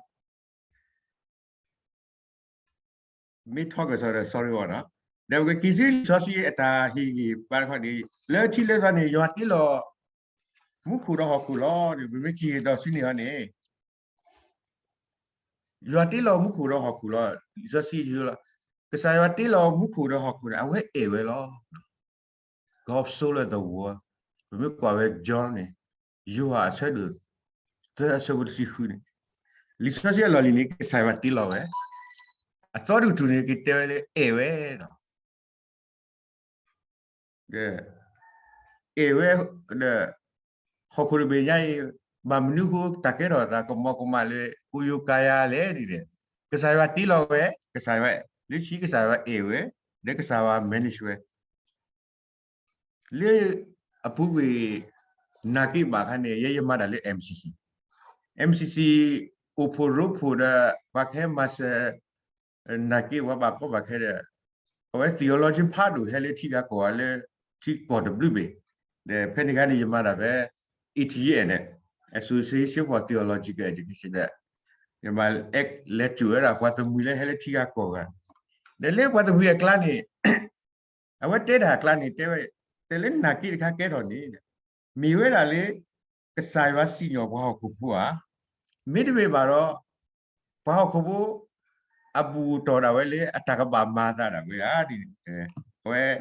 ဒီး မ့ၢ်ထီၣ်ကစီဒီး sorry ဝဲနီၤ ဒီးပကက့ၤဆူလံာ်စီဆှံအတၢ်ဟ့ၣ်ဂံၢ်ဘါတခီန့ၣ် လၢထံးလၢသီန့ၣ် ယွၤတ့လီၤ မူခိၣ်ဒီးဟီၣ်ခိၣ်လီၤန့ၣ် ပမ့ၢ်က့ၤကဒီးဆူန့ၣ်ဟီန့ၣ် ယွၤတ့လီၤမူခိၣ်ဒီးဟီၣ်ခိၣ်လီၤ လံာ်စီဆှံလီၤ ကစၢ်ယွၤတ့လီၤမူခိၣ်ဒီးဟီၣ်ခိၣ်န့ၣ် အဝဲအဲၣ်ဝဲလီၤ God so loved the world ပမ့ၢ်ကွၢ်ဝဲ John န့ၣ် ယိၤဟၣ်အဆၢဒိၣ် သၢအဆၢဖိတဆံဃုန့ၣ် လံာ်စီဆှံအလီၢ်လံၤန့ၣ် ကစၢ်ယွၤတ့လီၤဝဲ အသီတကတြူၢ်န့ၣ် ကတဲဝဲလၢအဲၣ်ဝဲဒီး အဲၣ်ဝဲ ဒီး ဟီၣ်ခိၣ်တဘ့ၣ်ညါအံၤ ဘၣ်မနုၤဃိတၢ်ကဲထီၣ်အသးကမီၤကမၣ်လၢ ကိယိၤကၤယၤလဲၣ်န့ၣ် ကစၢ်ယွၤတ့လီၤဝဲ ကစၢ်ယွၤ လၢခံကစၢ်ယွၤအဲၣ်ဝဲ ဒီးကစၢ်ယွၤ manage ဝဲ လၢအပူၤကွံာ် နာ်က့ဘၣ်ခါန့ၣ် ယဲယမၤတၢ်လၢ MCC, MCC အိၣ်ဖှိၣ်ရိဖှိၣ်ဒီး ပှၤကဟဲမၤစၢၤ နာ်က့ ပှၤဘၣ်ကီဘၣ်ခဲဒီး အဝဲ theology ဖးဒိၣ်ဟဲလၢထံဂၤကီၢ်ဂၤလၢ ထံကီၢ်တဘျုးဘ့ၣ်, ဒီးဖဲန့ၣ်ခါန့ၣ် ယမၤတၢ်ဖဲ A T E န့ၣ် Association for Theological Education ဒီး ယမၤ act လဲၤစိာ်ဝဲဒၣ်ပှၤသမှံၤလၢဟဲလၢထံဂၤကီၢ်ဂၤ, ဒီးလၢပှၤသမှံၤအကျါန့ၣ် အဝဲတဲတၢ်အကျါန့ၣ် တဲဝဲ တဲလၢနာ်က့တခါကဲထီၣ်န့ၣ် မ့ၢ်ဝဲဒၣ်လၢ ကစၢ်ယွၤစံၣ်ညီၣ်ပှၤဟီၣ်ခိၣ်ဖိဧါ, မ့တမ့ၢ်ဘၣ်ဒီး ပှၤဟီၣ်ခိၣ်ဖိ အဘူၣ်အတီၢ်ဒၣ်ဝဲလၢအတၢ်ကဘၣ်မၤအသးဒၣ်ဝဲဧါန့ၣ် အဝဲဟ့ၣ်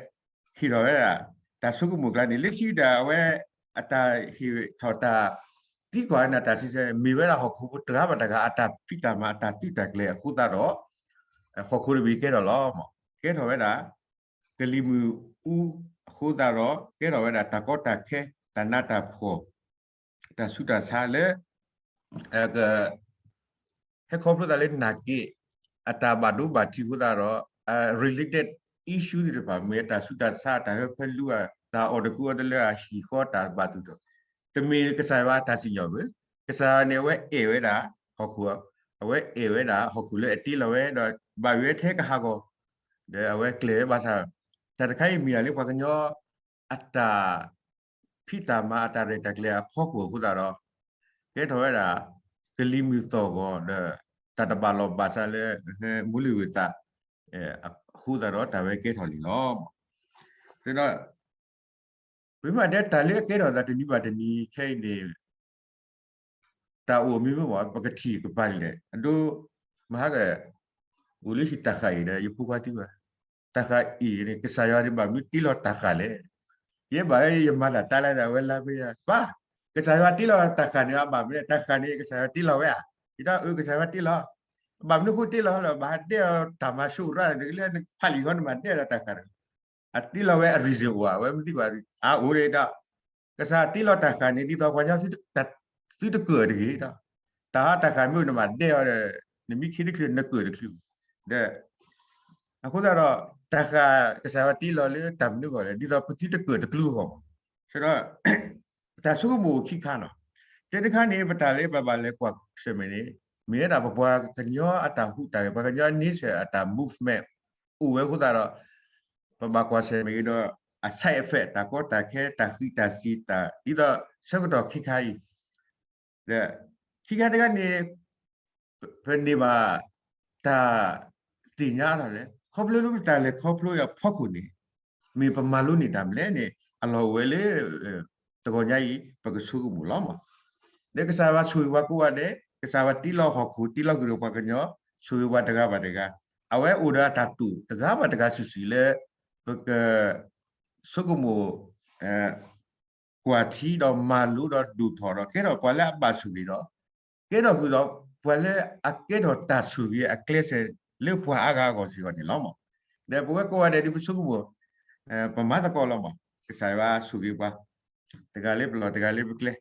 ထီၣ်ဝဲဒၣ် တၢ်ဆိကမိၣ်အကျါန့ၣ် လၢခံတၢ်အဝဲ အတၢ်ဟ့ၣ်ထီၣ်တၢ်သံကွၢ်န့ၣ် တၢ်စံးဆၢ မ့ၢ်ဝဲဒၣ်ဟီၣ်ခိၣ်ဖိတဂၤဘၣ်တဂၤ အတၢ်ဖံးတၢ်မၤ အတၢ်သုးတၢ်ကျဲၤအဃိသတးဒီး ဟီၣ်ခိၣ်တဘ့ၣ်ကဲထီၣ်လီၤ. ကဲထီၣ်ဝဲဒၣ် ကလံၤမုၢ်အူအဃိသတးဒီး ကဲထီၣ်ဝဲဒၣ်တၢ်ကီတၢ်ခဲ တၢ်နးတၢ်ဖှီၣ် တၢ်ဆူးတၢ်ဆါလၢ ဟဲခီဖျိသးလၢနာ်က့ အတၢ်ဘၣ်ဒိဘၣ်ထံးအဃိသတးဒီး related issue သ့ၣ်တဖၣ် မ့ၢ်တၢ်ဆူးတၢ်ဆါ တၢ်ဟၢဖၢလူ တၢ်အီၣ်တကူအီတလၢအဟံၣ်ဃီ တၢ်ဘၣ်သူၣ်ထီၣ် တမ့ၢ်ကစၢ်ယွၤတၢ်စံၣ်ညီၣ်ဘၣ်. ကစၢ်ယွၤန့ၣ် အဝဲအဲၣ်ဝဲဒၣ်ဟီၣ်ခိၣ်, အဝဲအဲၣ်ဝဲဒၣ်ဟီၣ်ခိၣ်လၢအတ့လီၤဝဲဒီး ဘၣ်ယွၤထဲကဟးဂီၤ ဒီးအဝဲကျဲၤဝဲဘၣ်ဆၣ် တၢ်တခါအံၤမ့ၢ်ဒၣ်လၢပှၤကညီ အတၢ်ဖံးတၢ်မၤ အတၢ်ရဲၣ်တၢ်ကျဲၤအဖီခိၣ်အဃိသတးဒီး ကဲထီၣ်ဝဲဒၣ် ကလံၤမုၢ်သီၣ်ဂီၤဒီး တၢ်တဘၣ်လီၢ်ဘၣ်စးလၢ မိၢ်လံၤဝ့ၤသး အဃိသတးဒီး တၢ်ဝဲကဲထီၣ်န့ၣ်လီၤ. ဒီး ပမ့ၢ်တဲတၢ်လၢအကဲထီၣ်သးတနံၤဘၣ်တနံၤခဲအံၤန့ၣ် တၢ်အိၣ်မံၤမ့ၢ်ဘၣ် ပကထံၣ်ကပၤလဲၣ် အဒိ မဟါက အိၣ်လၢဟံၣ်တၢ်ဃာ်အံၤဒီး ယဖိခွါသံကွၢ် တၢ်ဃာ်အံၤန့ၣ် ကစၢ်ယွၤန့ၣ် ဘၣ်မနုၤတ့လီၤတၢ်ဃာ်လဲၣ်. ယဲဘၣ်ယမၤတၢ်တၢ်လၢဒၣ်ဝဲလါမ့ၢ်ယါ ပၢ် ကစၢ်ယွၤတ့လီၤတၢ်ဃာ်န့ၣ် အဘၣ်မနုၤလဲၣ် တၢ်ဃာ်န့ၣ် ကစၢ်ယွၤတ့လီၤဝဲဧါ. ယတဲအၢ ကစၢ်ယွၤတ့လီၤ. ဘၣ်မနုၤဃိတ့လီၤလၢ ဘၣ်ဟးတဲအီၤတၢ်မၤစိးရၣ်န့ၣ် လၢနဖးလံာ်ဃီနမၤတဲအီၤဒီးတၢ်ဃာ်တဂ့ၤ အတ့လီၤဝဲအ reason အိၣ်ဧါ အဝဲမ့ၢ်သံကွၢ် အအိၣ်ဒီး ကစၢ်တ့လီၤတၢ်ဃာ်န့ၣ် ဒ်သိးပှၤကညီ သုတကၢၢ်တဂ့ၤဒီး တၢ်ဟးတၢ်ဃာ်မ့ၢ်အိၣ်နဘၣ်ဒဲအီၤဒီး နမ့ၢ်ခံတချုးနကၢၢ်တချုး ဒီး အဃိသတးဒီး တၢ်ဃာ်ကစၢ်ယွၤတ့လီၤလၢတၢ်မနုၤအဂီၢ်လဲၣ် ဒ်သိးပသုတကၢၢ်တကျိၤအဂီၢ်မး. ဆိဒီး တၢ်ဆိကမိၣ်အိၣ်ခံခါနီၤ တၢ်တခါန့ၣ် ပတၢ်လၢပဘၣ်လဲၤကွၢ်ဆၢၣ်မဲာ်န့ၣ် မ့ၢ်ဝဲဒၣ်ပပှၤကညီအတၢ်ဟူးတၢ်ဂဲၤ ပှၤကညီအ nature အတၢ် movement အိၣ်ဝဲအဃိသတးဒီး ပဘၣ်ကွၢ်ဆၢၣ်မဲာ်က့ၤဒီး အ side effect တၢ်ကီတၢ်ခဲ တၢ်ဃံးတၢ်စ့ၤ တၢ်ဒ်သိးဆၢကတီၢ်ခံခါအံၤ ဒီး ခံခါတခါန့ၣ် ပန့ၢ်ဘၣ်တၢ်သ့ၣ်ညါလီၤလဲၣ် ခီဖျိလၢပတၢ်လဲၤခီဖျိအဖီခိၣ်န့ၣ် မ့ၢ်ပမၤလိန့ၢ်တၢ်မနုၤလဲၣ်န့ၣ် အလီၢ်အိၣ်ဝဲလၢ တဂီၤညါအံၤ ပကဆိကမိၣ်လီၤမး. ဒီးကစၢ်ယွၤဆိၣ်ဂ့ၤပှၤကိးဂၤဒဲး ကစၢ်ယွၤတ့လီၤဟီၣ်ခိၣ် တ့လီၤကရၢပှၤကညီ ဆိၣ်ဂ့ၤပှၤတဂၤဘၣ်တဂၤ အဝဲအိၣ်ဒီးအတၢ်တိာ်တဂၤဘၣ်တဂၤစုာ်စုာ်လၢ ပက ဆိကမိၣ် ကွၢ်ထံဒီးမၤလိဒီးဒိၣ်ထီၣ်ဒီး ကဲထီၣ်ပှၤလၢအဘၣ်ဆိၣ်ဂ့ၤဒီး ကဲထီၣ်ဃုာ်ဒီး ပှၤလၢအကဲထီၣ်တၢ်ဆိၣ်ဂ့ၤအကျဲစၢၤ လၢပှၤအါဂၤအဂီၢ်စ့ၢ်ကီးန့ၣ်လီၤမး. ဒီးပဝဲကိးဂၤဒဲးဒ်ပဆိကမိၣ် ပမၤသကိးလီၤမး ကစၢ်ယွၤဆိၣ်ဂ့ၤပှၤ တဂၤလၢပလီၢ်တဂၤလၢပကျဲ ဒ်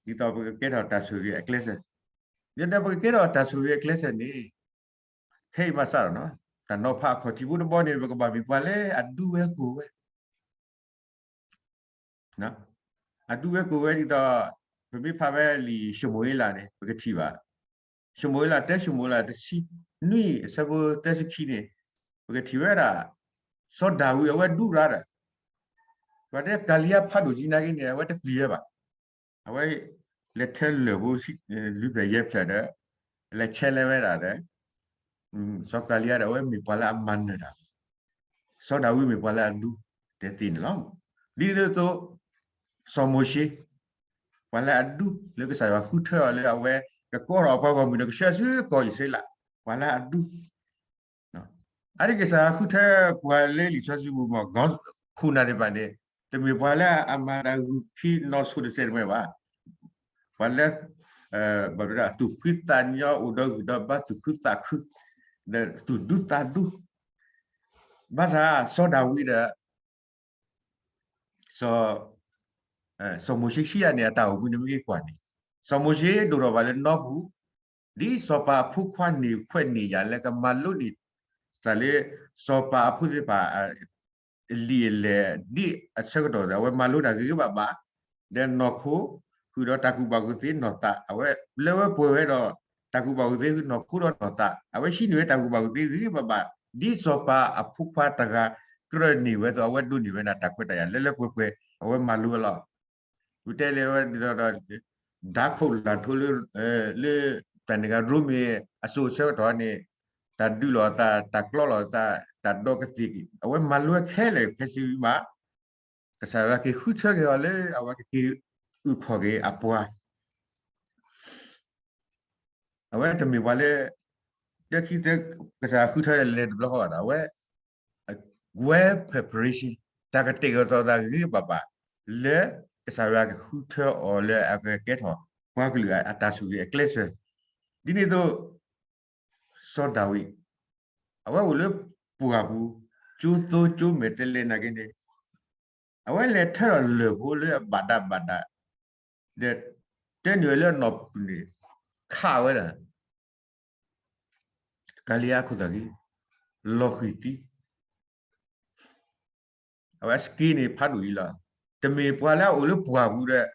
သိးပကကဲထီၣ်တၢ်ဆိၣ်ဂ့ၤအကျဲစၢၤ ဒီးပကကဲထီၣ်တၢ်ဆိၣ်ဂ့ၤအကျဲစၢၤန့ၣ် ခဲအံၤမၤစးဒီး တၢ်နီၤဖးအခီၣ်ထံးဖိတဘီန့ၣ် ပကဘၣ်မ့ၢ်ပှၤလၢအဒူဝဲကိၢ်ဝဲ အဒူဝဲကိၢ်ဝဲဒ်သိး ပမ့ၢ်ဖးဝဲလံာ်ၡမူၤအ့လးန့ၣ် ပကထံၣ်ဘၣ် ၡမူၤအ့လး တၢၡမူၤအ့လး တဆံနွံ အဆၢဖိသၢဆံခံန့ၣ် ပကထံၣ်ဝဲဒၣ် စီၤဒၤဝံးအဝဲဒူရၤဒီး ပှၤတဲကၤလံယါဖးဒိၣ်ကံနာ်က့န့ၣ် အဝဲတပျံၤဝဲဘၣ်. အဝဲ လဲၤထဲလၢၢ်ဖိ လွံၢ်ဖျၢၣ်ယဲၢ်ဖျၢၣ်ဒီး လဲၤဆဲးလဲၤဝဲဒၣ်ဒီး စီၤကၤလံယါဒီး အဝဲမ့ၢ်ပှၤလၢအမၤနၢၤတၢ် စီၤဒၤဝံးမ့ၢ်ပှၤလၢအဒူ တဲသ့န့ၣ်လီၤ. ဒ်သိး စီၤမိၤၡ့ ပှၤလၢအဒူ လၢကစၢ်ယွၤဃုထၢအီၤလၢအဝဲ ကကိးထီၣ်အပှၤဂီၢ်မုၢ်ဒီးကဆှၢဆူကီၢ်အံၣ်စရ့လး ပှၤလၢအဒူ အါတက့ၢ်ကစၢ်ယွၤဃုထၢပှၤလၢလံာ်စီဆှံပူၤမ့ၢ် ခူၣ်နၢ်သ့ၣ်တဖၣ်န့ၣ် တမ့ၢ်ပှၤလၢအမၤတၢ်ဂုာ်ခံနီၣ်ဆိတစဲးတမှဲဘၣ်. ပှၤလၢ ဘၣ်ဝဲဒၣ်သူၣ်ဖှံသးညီ အိၣ်ဒီးဂံၢ်ဒီးဘါ သူၣ်ခုသးခု ဒီးသူၣ်ဒူသးဒူ ဘၣ်ဆၣ် စီၤဒၤဝံးဒီး စီၤ စီၤမိၤၡ့ခံဂၤန့ၣ် အတၢ်အိၣ်မူန့ၣ်မ့ၢ်က့ၤကွၢ်န့ၣ် စီၤမိၤၡ့ဒိၣ်ထီၣ်ဘၣ်လၢနီပူၤ ဒ်စီၤပၤအဖိခွါန့ၢ်ခွဲးန့ၢ်ယာ်လၢကမၤလိန့ၢ် စးလၢစီၤပၤအဖိသ့ၣ်တဖၣ် အလံာ်အလဲၢ် ဒ်အဆၢကတီၢ်ဒီး အဝဲမၤလိတၢ်ဂ့ၤဂ့ၤဘၣ်ဘၣ် ဒီးနီၢ်ခိ ဃုာ်ဒီးတၢ်ကူၣ်ဘၣ်ကူၣ်သ့နီၢ်သး အဝဲလၢဝဲပှဲၤဝဲဒီး တၢ်ကူၣ်ဘၣ်ကူၣ်သ့နီၢ်ခိဒီးနီၢ်သး, အဝဲဟံးန့ၢ်ဝဲတၢ်ကူၣ်ဘၣ်ကူၣ်သ့ဂ့ၤဂ့ၤဘၣ်ဘၣ်, ဒ်စီၤပၤအဖိခွါတဂၤကြၢးန့ၢ်ဝဲအသိး အဝဲဒိးန့ၢ်ဝဲဒၣ်တၢ်ခွဲးတၢ်ယာ်လၢလၢပှဲၤပှဲၤ အဝဲမၤလိဝဲလီၤ. ပတဲလၢဝဲဒ်သိးဒီး ဒါခိၣ်လၢ်ထိလၢ လၢတၢ်န့ၣ်ဂ့ၤ ရိမ့ၤအစိၤဆၢကတီၢ်န့ၣ် တၢ်ဒုးလိာ်သး တၢ်ကျီလိာ်သး တၢ်ဒီကသ့ၣ်က့ၤ အဝဲမၤလိဝဲခဲလၢာ်ခဲဆ့ဝံၤမး ကစၢ်ယွၤက့ၤဃုထၢက့ၤအီၤလၢအဝဲကက့ၤအုၣ်ခီၣ်က့ၤအပှၤ အဝဲတမ့ၢ်ပှၤလၢ တခံသၢ ကစၢ်ဃုထၢလဲၤတဘျီဃီဘၣ်ဒီး အဝဲ well preparation တၢ်ကတဲာ်ကတီၤသးဂ့ၤဘၣ်ဘၣ် လၢကစၢ်ယွၤကဃုထၢအီၤလၢအကကဲထီၣ်ပှၤကလုာ်အတၢ်ဆိၣ်ဂ့ၤအကျဲးစၢး, ဒ်န့ၣ်အသိး စီၤဒၤဝံး အဝဲအိၣ်လၢပှၢ်ပူၤ ကၠိသိကၠိမဲာ်တဲးလဲးနာ်က့န့ၣ် အဝဲလဲၤထၢဒီးလၢၢ်ဖိလၢအဘၣ်ဒၣ်ဘၣ်ဒၣ် ဒီး တဲန့ၢ်ဝဲလၢအနီၢ်ပူၤန့ၣ် ခးဝဲဒၣ် ကၤလံယါခိၣ်သၣ်ဂ့ၤ လီၤဃံၤသံ အဝဲအ skill န့ၣ် ဖးဒိၣ်လံလီၤ. တမ့ၢ်ပှၤလၢအအိၣ်လၢပှၢ်ပူၤဒီး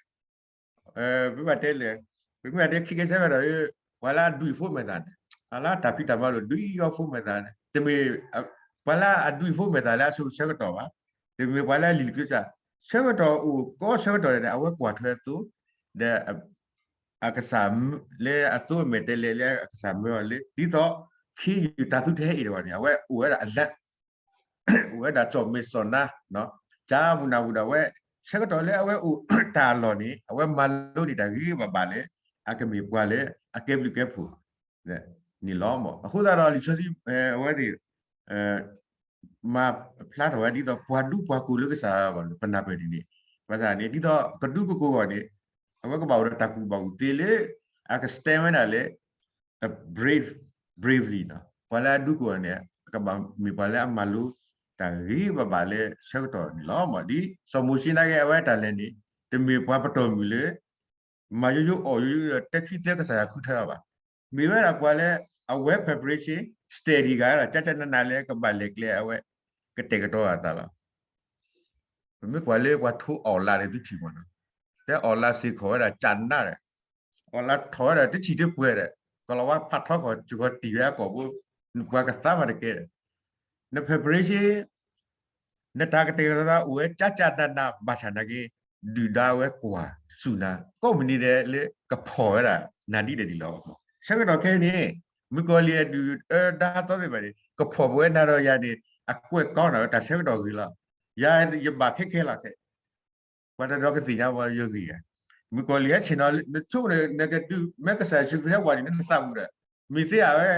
ပမ့ၢ်ဘၣ်တဲလဲၣ်, ပမ့ၢ်ဘၣ်တဲခံကဲဆၢကတီၢ်ဒီး ပှၤလၢအဒုးဖိမဲာ်သၣ်န့ၣ် အလၢတၢ်ဖံးတၢ်မၤလိာ် ဒုးအီဖိမဲာ်သၣ်န့ၣ် တမ့ၢ် ပှၤလၢအဒုးဖိမဲာ်သၣ်လၢအစိၤဆၢကတီၢ်ဘၣ်, တမ့ၢ်ပှၤလၢအလံာ်လံာ်ကျိစၢ် ဆၢကတီၢ်အိၣ်ကီဆၢကတီၢ်န့ၣ် အဝဲကွၢ်ထွဲအသိး ဒီး အကစၢ် လၢအသိအမဲာ်တဲးလဲးလၢအကစၢ်မၢအီၤလၢ ဒ်သိး ခ့ယုၢ်တၢ်သူတဟဲအ့ၣ်တဂီၢ်န့ၣ် အဝဲအိၣ်ဝဲဒၣ်အလၢ အိၣ်ဝဲဒၣ်စီၣ်မဲာ်စီၣ်နါ ကၢမုၢ်နၢ်မုၢ်ဒီးဝဲ ဆၢကတီၢ်လၢအဝဲအိၣ်တၢ်အလီၢ်န့ၣ် အဝဲမၤလိန့ၢ်တၢ်ဂ့ၤဂ့ၤဘၣ်ဘၣ်လၢ အကမ့ၢ်ပှၤလၢအကဲဘျုးကဲဖှိၣ်န့ၣ်လီၤ. အဃိသတးဒီးလံာ်စီဆှံ အဝဲသ့ၣ် မၤဖျါထီၣ်ဝဲဒ်သိးပှၤဒူပှၤကိၢ်လၢကစၢ်ယွၤဘၣ်န့ၣ် ပနၢ်ပၢၢ်ဒ်န့ၣ်, ဘၣ်ဆၣ်န့ၣ် ဒ်သိးကဒူကကိၢ်ဂီၢ်န့ၣ် အဝဲကဘၣ်အိၣ်ဒီးတၢ်ကူၣ်ဘၣ်ကူၣ်သ့လၢ အက stand ဝဲဒၣ်လၢ brave, bravely န့ၣ် ပှၤလၢအဒူကကိၢ်ဂီၢ်န့ၣ် ကဘၣ်မ့ၢ်ပှၤလၢအမၤလိတၢ်ဂ့ၤဂ့ၤဘၣ်ဘၣ်လၢဆၢကတီၢ်န့ၣ်လီၤ. ဒ်စီၤမိၤၡ့နာ်က့အဝဲတၢ်လဲၤန့ၣ် တမ့ၢ်ပှၤပတီၢ်မုၢ်လၢ မၤယိယိအီၣ်ယိယိဒီး တဲခံသၢကစၢ်ယွၤဃုထၢအီၤဘၣ်. မ့ၢ်ဝဲဒၣ်ပှၤလၢအ well preparation, study ဂၤဒီး ကၠၢ်ကၠၢ်နးနးလၢကဘၣ်လဲၤကျဲအဝဲ ကတဲာ်ကတီၤအသးလီၤ. ပမ့ၢ်ကွၢ်လၢပှၤထိအီၣ်လါဒီးသုထံၣ်မးနီၤ, တဲအီၣ်လါစ့ၢ်ကီးဝဲဒၣ်ကၠၢ်နးဒီး အီၣ်လါထီၣ်ဝဲဒၣ် တထံၣ်တပှဲၤဒီး ကီၤလၤဝါဖးထီခီၣ် စှီၤတံၢ်ဝဲအကီၢ်ဖိ နပှၤကသါမးတကဲဒီး န preparation နတၢ်ကတဲာ်ကတီၤသးအိၣ်ဝဲကၠၢ်ကၠၢ်နးနး ဘၣ်ဆၣ်နာ်က့ ဒုၣ်ဒါဝဲကွၢ်စူၢ်နၤ ကိးမုၢ်နံၤဒဲးလၢကဖီၣ်ဝဲဒၣ်နၤဒ်လဲၣ်ဒ်လဲၣ်လီၤ. ဆၢကတီၢ်ခဲအံၤန့ၣ် မုၣ်ကီၤလံၢ်အဒုၣ်အဒါသီသ့ၣ်တဖၣ်န့ၣ် ကဖီၣ်ပဝဲနၤဒီးယၤန့ၣ် အကွဲးကီနၤဝဲတၢ်ဆၢကတီၢ်ဂ့ၤလီၤ. ယၤယဘၣ်ခဲခဲလီၤခဲ ပှၤတဒီကသ့ၣ်ညါဝဲယဂ့ၢ်ဧါ. မုၣ်ကီၤလံၢ်ဟဲဆ့ၣ်နီၤ နဆိကမိၣ်နကဒုး မ့ၢ်ကစၢ်ယ့ၣ်ၡူးခရံာ်ဟဲဝဲန့ၣ် နသးပူၤဒီး မ့ၢ်သ့ဧါဝဲ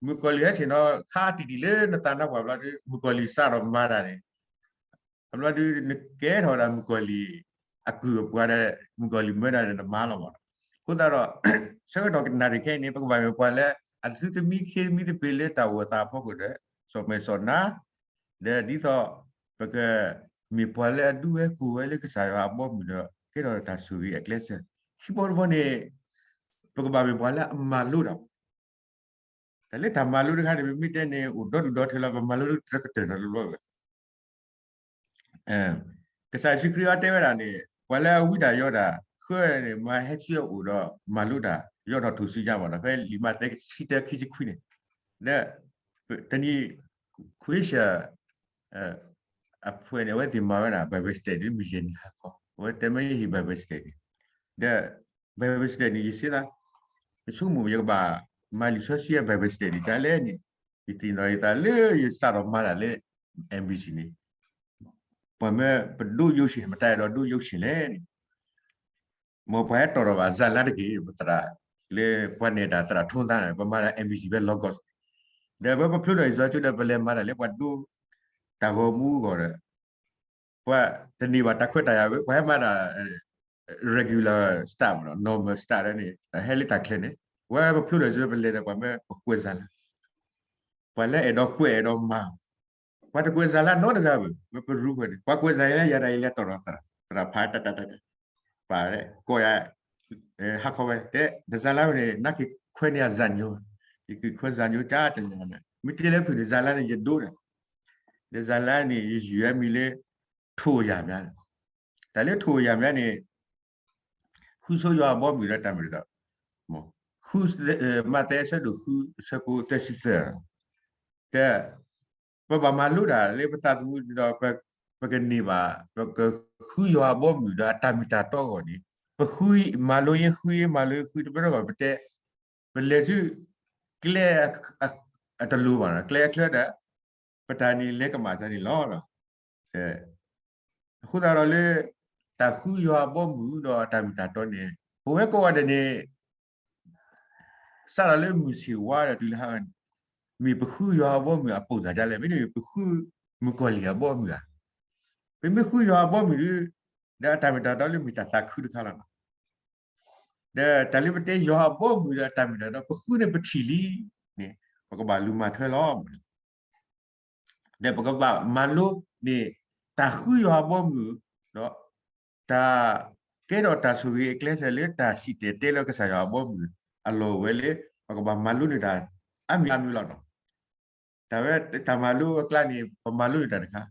မုၣ်ကီၤလံၢ်ဟဲဆ့ၣ်နီၤ ခါတံၢ်တံၢ်လၢနသးနါပှၢ်ဘျီဒုး မုၣ်ကီၤလံၢ်စးထီၣ်မၤတၢ်န့ၣ် အဘျီဒုး နကဲထီၣ်ဝဲဒၣ်မုၣ်ကီၤလံၢ် အကုၢ်အပှၤဒီး မုၣ်ကီၤလံၢ်မၢဒၣ်ဒီးနမၤလီၤမး. အဃိသတးဒီး ဆၢကတီၢ်နၣ်ရံၣ်ခဲအံၤန့ၣ် ပကဘၣ်မ့ၢ်ပှၤလၢ အသုတမံခ့တမံသပ့ၤလၢတၢ်အိၣ်သးအဖီခိၣ်ဒီး စီၣ်မဲာ်စီၣ်နါ ဒီးဒ်သိး ပကမ့ၢ်ပှၤလၢအဒူဝဲကိၢ်ဝဲလၢကစၢ်ယွၤအဘီအမုၢ်ဒီး ကဲထီၣ်တၢ်ဆိၣ်ဂ့ၤအကျဲးစၢး. ခံဘီတဘီန့ၣ် ပကဘၣ်မ့ၢ်ပှၤလၢအမၤလိတၢ် တၢ်လၢတၢ်မၤလိတခါန့ၣ် ပမ့ၢ်တဲန့ၣ် အိၣ်ဒီဒူၣ်ဒီထၢလီၤ ပမၤလိလၢတကတၢၢ်နီတဘျီဘၣ်. ကစၢ်ယ့ၣ်ၡူးခရံာ်အတဲဝဲဒၣ်န့ၣ် ပှၤလၢအဝံတၢ်ယီတၢ် ဃၢန့ၣ် မၤဟဲဆူအအိၣ်ဒီးမၤလိတၢ် ယီထီၣ်ထူၣ်စုညါမးနီၤ ဖဲလံာ်မးသဲခံဆံတၢ ခံဆံခွံန့ၣ် ဒီး တနံၤ Christian အဖုန့ၣ် အဝဲသ့ၣ်မၤဝဲဒၣ် Bible study မုၢ်ယဲၢ်နံၤဟါခီ အဝဲတဲမ့ၢ်ယဟ့ၣ် Bible study ဒီး Bible study န့ၣ် ယစ့သး ယဆိကမိၣ်ယကဘၣ်မၤလံာ်စီဆှံအ Bible study ဒ်လဲၣ်န့ၣ် ယသ့ၣ်နီၣ်ယသးလၢယစးထီၣ်မၤတၢ်လၢ M B C န့ၣ် ပှၤမၢပဒိၣ်ယိးဆံး ပတၢ်အဲၣ်ဒိးဒိၣ်ယိးဆံးလဲၣ်န့ၣ် မ်ပှၤဟဲတီၢ်ထီၣ်ဘၣ် ဇာတ်လမ်း တက့ၢ် ပသရၣ် လၢပှၤနဲၣ်တၢ်သရၣ်ထိသါန့ၣ် ပမၤတၢ် M B C ဖဲ Logos ဒီးပဖျိထီၣ်အံၤစီဆိဒီး ပလဲၤမၤတၢ်လၢပှၤဒိတၢ်ဂီၤမူအဂီၢ်ဒီး ပှၤတန့ၢ်ဘၣ်တၢ်ခွဲးတၢ်ယာ်ဝဲ ပှၤဟဲမၤတၢ် regular staff မးနီၤ normal staff န့ၣ် ဟဲလၢတၢ်ချၢန့ၣ် ဝဲပဖျိထီၣ်အံၤစီ ပလဲၤဒီးပှၤမၢပကွဲး ဇာတ်လမ်း ပှၤလၢအဲၣ်ဒိးကွဲးအဲၣ်ဒိးမၤ ပှၤတကွဲး ဇာတ်လမ်း နီတဂၤဘၣ် ပပရူၤဃဲၤန့ၣ် ပှၤကွဲး ဇာတ်လမ်း ယၤဒၣ်ယလဲၤတီၢ်ထီၣ်သရၣ် သရၣ်ဖးတၢ်တၢ်တၢ်တၢ် ပာ်ကိးယၤ ဟါခီဝဲ တဲ ဒီး ဇာတ်လမ်း ဝဲန့ၣ် နက့ၤခွဲးန့ၢ်ယၤ ဇာတ်ညွှန်း ယက့ၤခွဲး ဇာတ်ညွှန်း ကၢ်တၢ်ညါန့ၣ် မ့ၢ်တဲလၢဖုၣ်န့ၣ် ဇာတ်လမ်း န့ၣ် ယဒိဒီး ဒီး ဇာတ်လမ်း န့ၣ် ယယုၢ်အမံၤလၢ ထိၣ်ယၤမး တၢ်လၢထိၣ်ယၤမးန့ၣ် ဃုဆိယွၤအဘီအမုၢ်ဒီးတၢ်မ့ၢ်တၢ်တီ မ့ၢ်ဃု ဃု, မးသဲအဆၢဒိၣ်ဃု အဆၢဖိသၢဆံသၢ, တဲ, ပဘၣ်မၤလိတၢ်လၢပသးသမူဒီး ပကန့ၢ်ဘၣ် ပကဃုယွၤအဘီအမုၢ်ဒီးအတၢ်မ့ၢ်တၢ်တီအဂီၢ်န့ၣ်, ပဃု, မၤလိယဲဃုယဲ မၤလိဃုတဘျီတဂီၢ် ပတဲ, ပလဲၤဆူ ကျဲအတလိၤဘၣ်, ကျဲအချၢဒီး ပတၢ်န့ၣ်လဲၤကမၣ်စၢ်န့ၣ်လီၤ. အဃိသတးဒီးလၢ တၢ်ဃုယွၤအဘီအမုၢ်ဒီးတၢ်မ့ၢ်တၢ်တီန့ၣ် ပဝဲကိးဂၤဒဲးန့ၣ် စးထီၣ်လၢမုၢ်ဆ့ၣ်ဝါဒီးတုၤလၢဟါန့ၣ် မ့ၢ်ပဃုယွၤအဘီအမုၢ်အပိၢ်သၣ်ဒ်လဲၣ်, မ့တမ့ၢ်ပဃုမုၣ်ကီၤလံၢ်အဘီအမုၢ်ဧါ. ပမ့ၢ်ဃုယွၤအဘီအမုၢ်ဒီး ဒီးအတၢ်မ့ၢ်တၢ်တီလၢမ့ၢ်တၢ်သးခုတခါလီၤ. ဒီးတၢ်လၢပတဲယွၤအဘီအမုၢ်ဒီးအတၢ်မ့ၢ်တၢ်တီ ပဃုန့ၣ်ပထံၣ်လံန့ၣ် ပကဘၣ်လူၤမၤထွဲလီၤ. ဒီးပကဘၣ်မၤလိန့ၣ် တၢ်ဃုယွၤအဘီအမုၢ် ဒီးတၢ်ကဲထီၣ်တၢ်ဆိၣ်ဂ့ၤအကျဲစၢၤလၢတၢ်စံၣ်တဲၤတဲလီၤကစၢ်ယွၤအဘီအမုၢ် အလီၢ်ဝဲလၢ ပကဘၣ်မၤလိန့ၢ်တၢ်အါမံၤအါမံၤလီၤ. တၢ်ဝဲတၢ်မၤလိအကျါန့ၣ် ပမၤလိန့ၢ်တၢ်တခါ,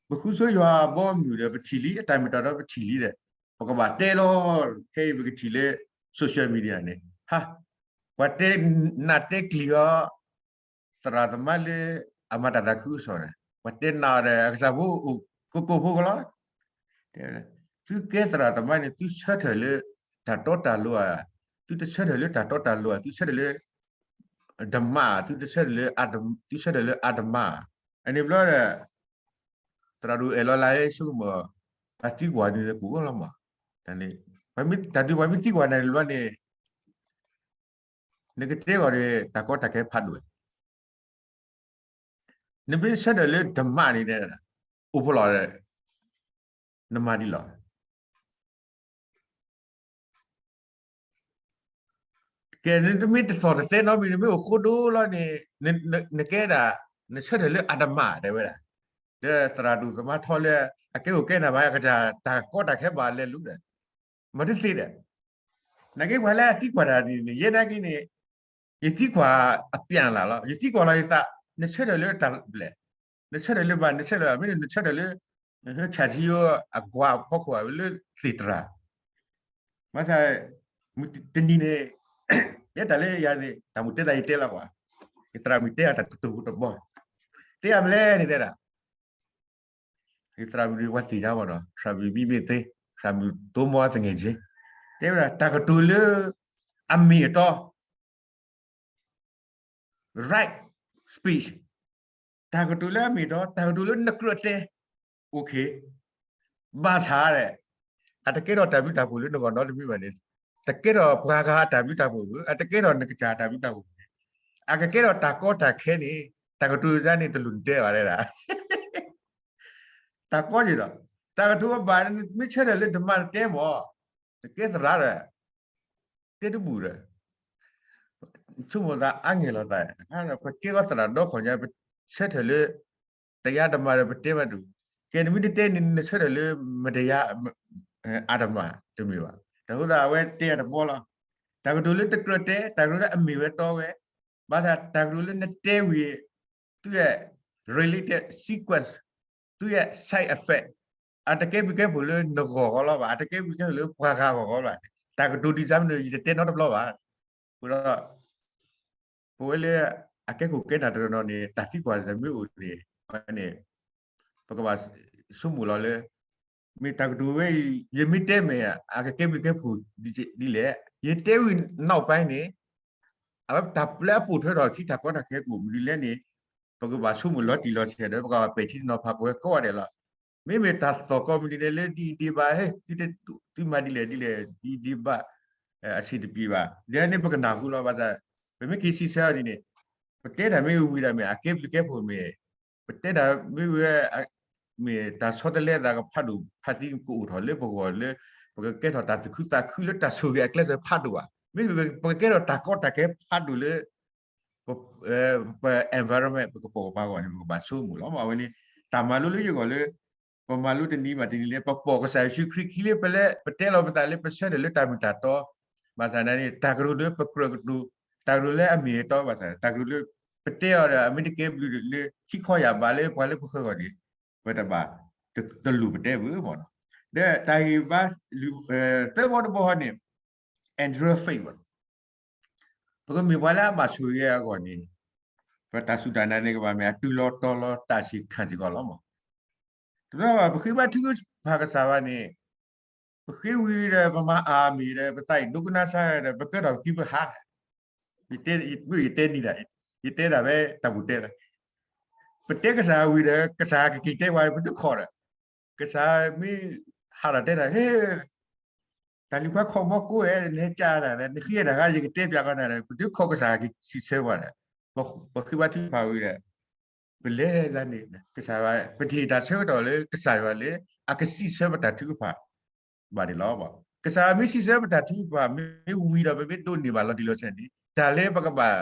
ပဃုဆိယွၤအဘီအမုၢ်ဒီးပထံၣ်လံ, အတၢ်မ့ၢ်တၢ်တီပထံၣ်လံဒီး ပကဘၣ်တဲလီၤ. ခဲအံၤပကထံၣ်လၢ social media န့ၣ် ဟါ, ပှၤတဲနးတဲကျံၤအီၤ သရၣ်သမါလၢအမၤတၢ်သးခုကစီၣ်န့ၣ် ပှၤတဲနးအီၤဒီး အကစၢ်ဖိအိၣ်ကိးကိးဖိကလီၤ. သုကဲသရၣ်သမါန့ၣ် သုဆၢထၢၣ်လၢတၢ်တီတၢ်လိၤဧါ, သုတဆၢထၢၣ်လၢတၢ်တီတၢ်လိၤဧါ, သုဆၢထၢၣ်လၢ ဓမ္မ, သုတဆၢထၢၣ်လၢ, သုဆၢထၢၣ်လၢအဓမ္မ, အန့ၣ်ဘျီဒီး သရၣ်ဒိၣ်အဲၣ်လီၤလၢယဆိကမိၣ် ပှၤသံကွၢ်န့ၣ်ကအိၣ်လီၤမး, တၢ်ဒုးပှၤမ့ၢ်သံကွၢ်နၤန့ၣ်ဘျီန့ၣ် နကတဲဂီၤဒီး တၢ်ကီတၢ်ခဲဖးဒိၣ်ဝဲ, နမ့ၢ်ဆၢထၢၣ်လၢဓမ္မန့ၣ် အိၣ်ဖဲလဲၣ်, နမၤဒ်လဲၣ်. ကဲ နမ့ၢ်တသီၣ်တသဲနီတမံၤ နမ့ၢ်အိၣ်ဃိဒိလီၤန့ၣ် နကဲဒၣ် နဆၢထၢၣ်လၢအဓမ္မ တဲဝဲဒၣ်, ဒီးသရၣ်ဒိၣ်သမါထီလၢ အကဲအိၣ်ကဲနၤဘၣ် အကစၢ်တၢ်ကီတၢ်ခဲဘၣ်လဲၤလူၤဒီး မၤတသ့ဒီး နာ်က့ပှၤလၢအသံကွၢ်တၢ်န့ၣ် ယဲနာ်က့န့ၣ် ယသံကွၢ်အပျၢ်လၢ်လီၤ, ယသံကွၢ်လီၤယသး, နဆၢထၢၣ်လၢတၢ်ဘျဲၣ်, နဆၢထၢၣ်လၢဘၣ်, နဆၢထၢၣ်လၢဘၣ်, မ့ၢ်နဆၢထၢၣ်လၢ ဆၣ်ထံယိအကွၢ်ဖီခိၣ်လၢသ့ၣ်သရၣ်, ဘၣ်ဆၣ် တနံၤန့ၣ် ယဲတၢ်လၢယၤန့ၣ် တၢ်မုၢ်တဲသးယတဲလီၤကွၢ်, ယသရၣ်မုၣ်တဲအတၢ်တတူၢ်တဘီ, တဲယၤမလဲၣ်န့ၣ်တဲဒၣ် ယသရၣ်မုၣ်ဒ်ပှၤသ့ၣ်ညါမးဒီး သရၣ်မုၣ်မံမ့ၢ်သ့, သရၣ်မုၣ်သိမီသငဲၣ်က့, တဲဝဲဒၣ် တၢ်ကတိၤလၢအမ့ၢ်အတီ right speech, တၢ်ကတိၤလၢအမ့ၢ်အတီ တၢ်ကတိၤလၢနကြၢးတဲ okay, ဘၣ်ဆၣ်ဒီး အတကဲထီၣ်တၢ်ဘျုးတၢ်ဖှိၣ်လၢနဂီၢ်နီတမံၤဘၣ်န့ၣ်, တကဲထီၣ်ပှၤဂၤအတၢ်ဘျုးတၢ်ဖှိၣ်ဘၣ်, အတကဲထီၣ်နကစၢ်အတၢ်ဘျုးတၢ်ဖှိၣ်ဘၣ်, အကကဲထီၣ်တၢ်ကီတၢ်ခဲန့ၣ် တၢ်ကတိၤန့ၣ်တလိၣ်နတဲဘၣ်ဒၣ် တၢ်ကီက့ၤဒီး တၢ်ကတိၤအဘၣ် မ့ၢ်ဆၢထၢၣ်လၢတမၤတတဲမး, တကဲသရၣ်ဒီး တဲတဘူၣ်ဒီး ဆိကမိၣ်သးအါငဲၢ်လီၤသး, ပကဲကီသရၣ်ဒီခီၣ်ညါ ပဆၢထၢၣ်လၢ တရားဓမ္မဒီးပတဲမးတဘူၣ်, ကဲနမ့ၢ်တတဲန့ၣ် နဆၢထၢၣ်လၢ မတရားအဓမ္မ တမ့ၢ်ဘၣ်, တၢ်အဃိသတးအဝဲတဲအတဘီလီၤ, တၢ်ကတိၤလၢတကြၢးတဲ တၢ်ကတိၤလၢအမ့ၢ်ဝဲတီဝဲ, ဘၣ်ဆၣ်တၢ်ကတိၤလၢနတဲဝံၤ သူ့ရဲ့ related sequence, သူ့ရဲ့ side effect, အတကဲဘျုးကဲဖှိၣ်လၢနဂီၢ်ဂီၢ်လီၤဘၣ်, အတကဲဘျုးကဲဖှိၣ်လၢပှၤဂၤဂီၢ်ဂီၢ်လီၤဘၣ်, တၢ်ကတိၤဒ်န့ၣ် ယတတဲနီတဘျီဘၣ်, အဃိဒီး ပဝဲလၢအကဲခိၣ်ကဲနၢ်တနီၤနီၤန့ၣ် တၢ်သံကွၢ်တမ့ၢ်အိၣ်န့ၣ် န့ၣ် ပကဘၣ်ဆိကမိၣ်လီၤလၢ မ့ၢ်တၢ်ကတိၤဝဲအံၤ ယမ့ၢ်တဲမ့ၢ် အကကဲဘျုးကဲဖှိၣ်ဒ်လဲၣ်, ယတဲဝံၤ နောက်ပိုင်း န့ၣ် အဝဲတၢ်ပျဲအပိာ်ထွဲထီၣ်အခံ တၢ်ကီတၢ်ခဲကအိၣ်မနုၤလဲၣ်န့ၣ် ပကဘၣ်ဆိကမိၣ်လီၤတံၢ်လီၤဆဲးဒီး ပကဘၣ်ပဲာ်ထံနီၤဖးပဝဲကိးဂၤဒဲးလီၤ. မ့မ့ၢ်တၢ်သီၣ်ကိးမနုၤန့ၣ်လၢဒ်အံၤဒ်ဘၣ် ဟဲ သုမၤဒ်လဲၣ်ဒ်လဲၣ် ဒ်အံၤဒ်ဘၣ် အဆင်တပြေဘၣ် ဒ်န့ၣ်ပကနၢ်ဟူလီၤ. ဘၣ်ဆၣ် ပမ့ၢ်က့ၤစံးဆၢအီၤဒ်န့ၣ် ပတဲတၢ်မ့ၢ်ဝံၤဒီးမ့ၢ် အကဲဘျုးကဲဖှိၣ်မ့ၢ် ပတဲတၢ်မ့ၢ်ဝံၤ မ့ၢ်တၢ်ဆီတလဲသးကဖးဒိၣ်ဖးသံကအိၣ်ထီၣ်လၢပဂီၢ်လၢ ပကကဲထီၣ်တၢ်သူၣ်ခုသးခုလၢတၢ်ဆိၣ်ဂ့ၤအကျဲစၢၤဖးဒိၣ်ဘၣ်. မ့မ့ၢ်ပကကဲထီၣ်တၢ်ကီတၢ်ခဲဖးဒိၣ်လၢ ပ ပ environment ပကပိာ်ကပၤအဂီၢ်န့ၣ် ပကဘၣ်ဆိကမိၣ်လီၤ. အဝဲန့ၣ် တၢ်မၤလိလၢယဂီၢ်လၢ ပမၤလိတနံၤဘၣ်တနံၤလၢ ပပိာ်ကစၢ်ယ့ၣ်ၡူးခရံာ်ခံလၢပလဲၤ ပတဲလီၤပသးလၢပဆၢထၢၣ်လၢတၢ်မ့ၢ်တၢ်တီ ဘၣ်ဆၣ်န့ၣ် တၢ်ကတိၤလၢပကြၢးကတိၤ တၢ်ကတိၤလၢအမ့ၢ်အတီဘၣ်ဆၣ် တၢ်ကတိၤလၢ ပတဲအီၤဒီး အမ့ၢ်တကဲဘျုးလၢခံခီယၢ်ဘးလၢပှၤလၢပဃၢၤဂီၢ်န့ၣ် ပတဘၣ်တလူၤပတဲဘၣ်မ့ၢ်နီၤ. ဒီးတၢ်ဂ့ၢ်ဘါ သၢဘီတဘီဟီန့ၣ် Andrew Faith ဘၣ် ပကမ့ၢ်ပှၤလၢအဘၣ်ဆိၣ်ဂ့ၤအဂီၢ်န့ၣ်, ပတၢ်စူၢ်တၢ်နာ်န့ၣ်ကဘၣ်မ့ၢ်အတုၤလီၤတီၤလီၤတၢ်စံးခၣ်စ့ၢ်ကီးလီၤမး. တဘျီဘၣ် ပဃ့ဘါထုကဖၣ်ကစၢ်ယွၤန့ၣ်, ပဃ့ဝံၤဒီး ပမၤအၤမ့ၣ်ဒီး ပသးအံၤဒိကနၣ်စၢ်ဒီး ပကဲထီၣ်ပခံပဟါ, ယတဲနံၤဒၣ်, ယတဲဒၣ်ဖဲတၢ်ပူၤတဲလီၤ, ပတဲကစၢ်ယွၤဝံၤဒီး ကစၢ်ယွၤကက့ၤတဲဝဲ ပဒုးခိးဒီး, ကစၢ်မ့ၢ်ဟးထီၣ်တဲဒၣ်, ဟ့ၣ် တၢ်လုၢ်ဖးခီၣ်မီကိးဝဲ နဟဲကၢ်နၤဒီး နဃ့တၢ်ဂၤ ယကတဲပျးကီးနၤဒီး ပဒုးခိးကစၢ်ယွၤကစံးဆၢပှၤဒီး, ပဃ့ဘါထုကဖၣ်ဝံၤဒီး ပလဲၤလၢန့ၣ် ကစၢ်ယွၤ ပထံၣ်တၢ်ဆၢကတီၢ်လၢကစၢ်ယွၤလၢ အကစံးဆၢပတၢ်ထုကဖၣ် ဘၣ်န့ၣ်လီၤ. ကစၢ်ယွၤမ့ၢ်စံးဆၢပတၢ်ထုကဖၣ် မ့ၢ်ဝံၤဒီး ပမ့ၢ်ဒိးန့ၢ်ဘၣ်လီၤတံၢ်လီၤဆဲးန့ၣ် တၢ်လၢပကဘၣ်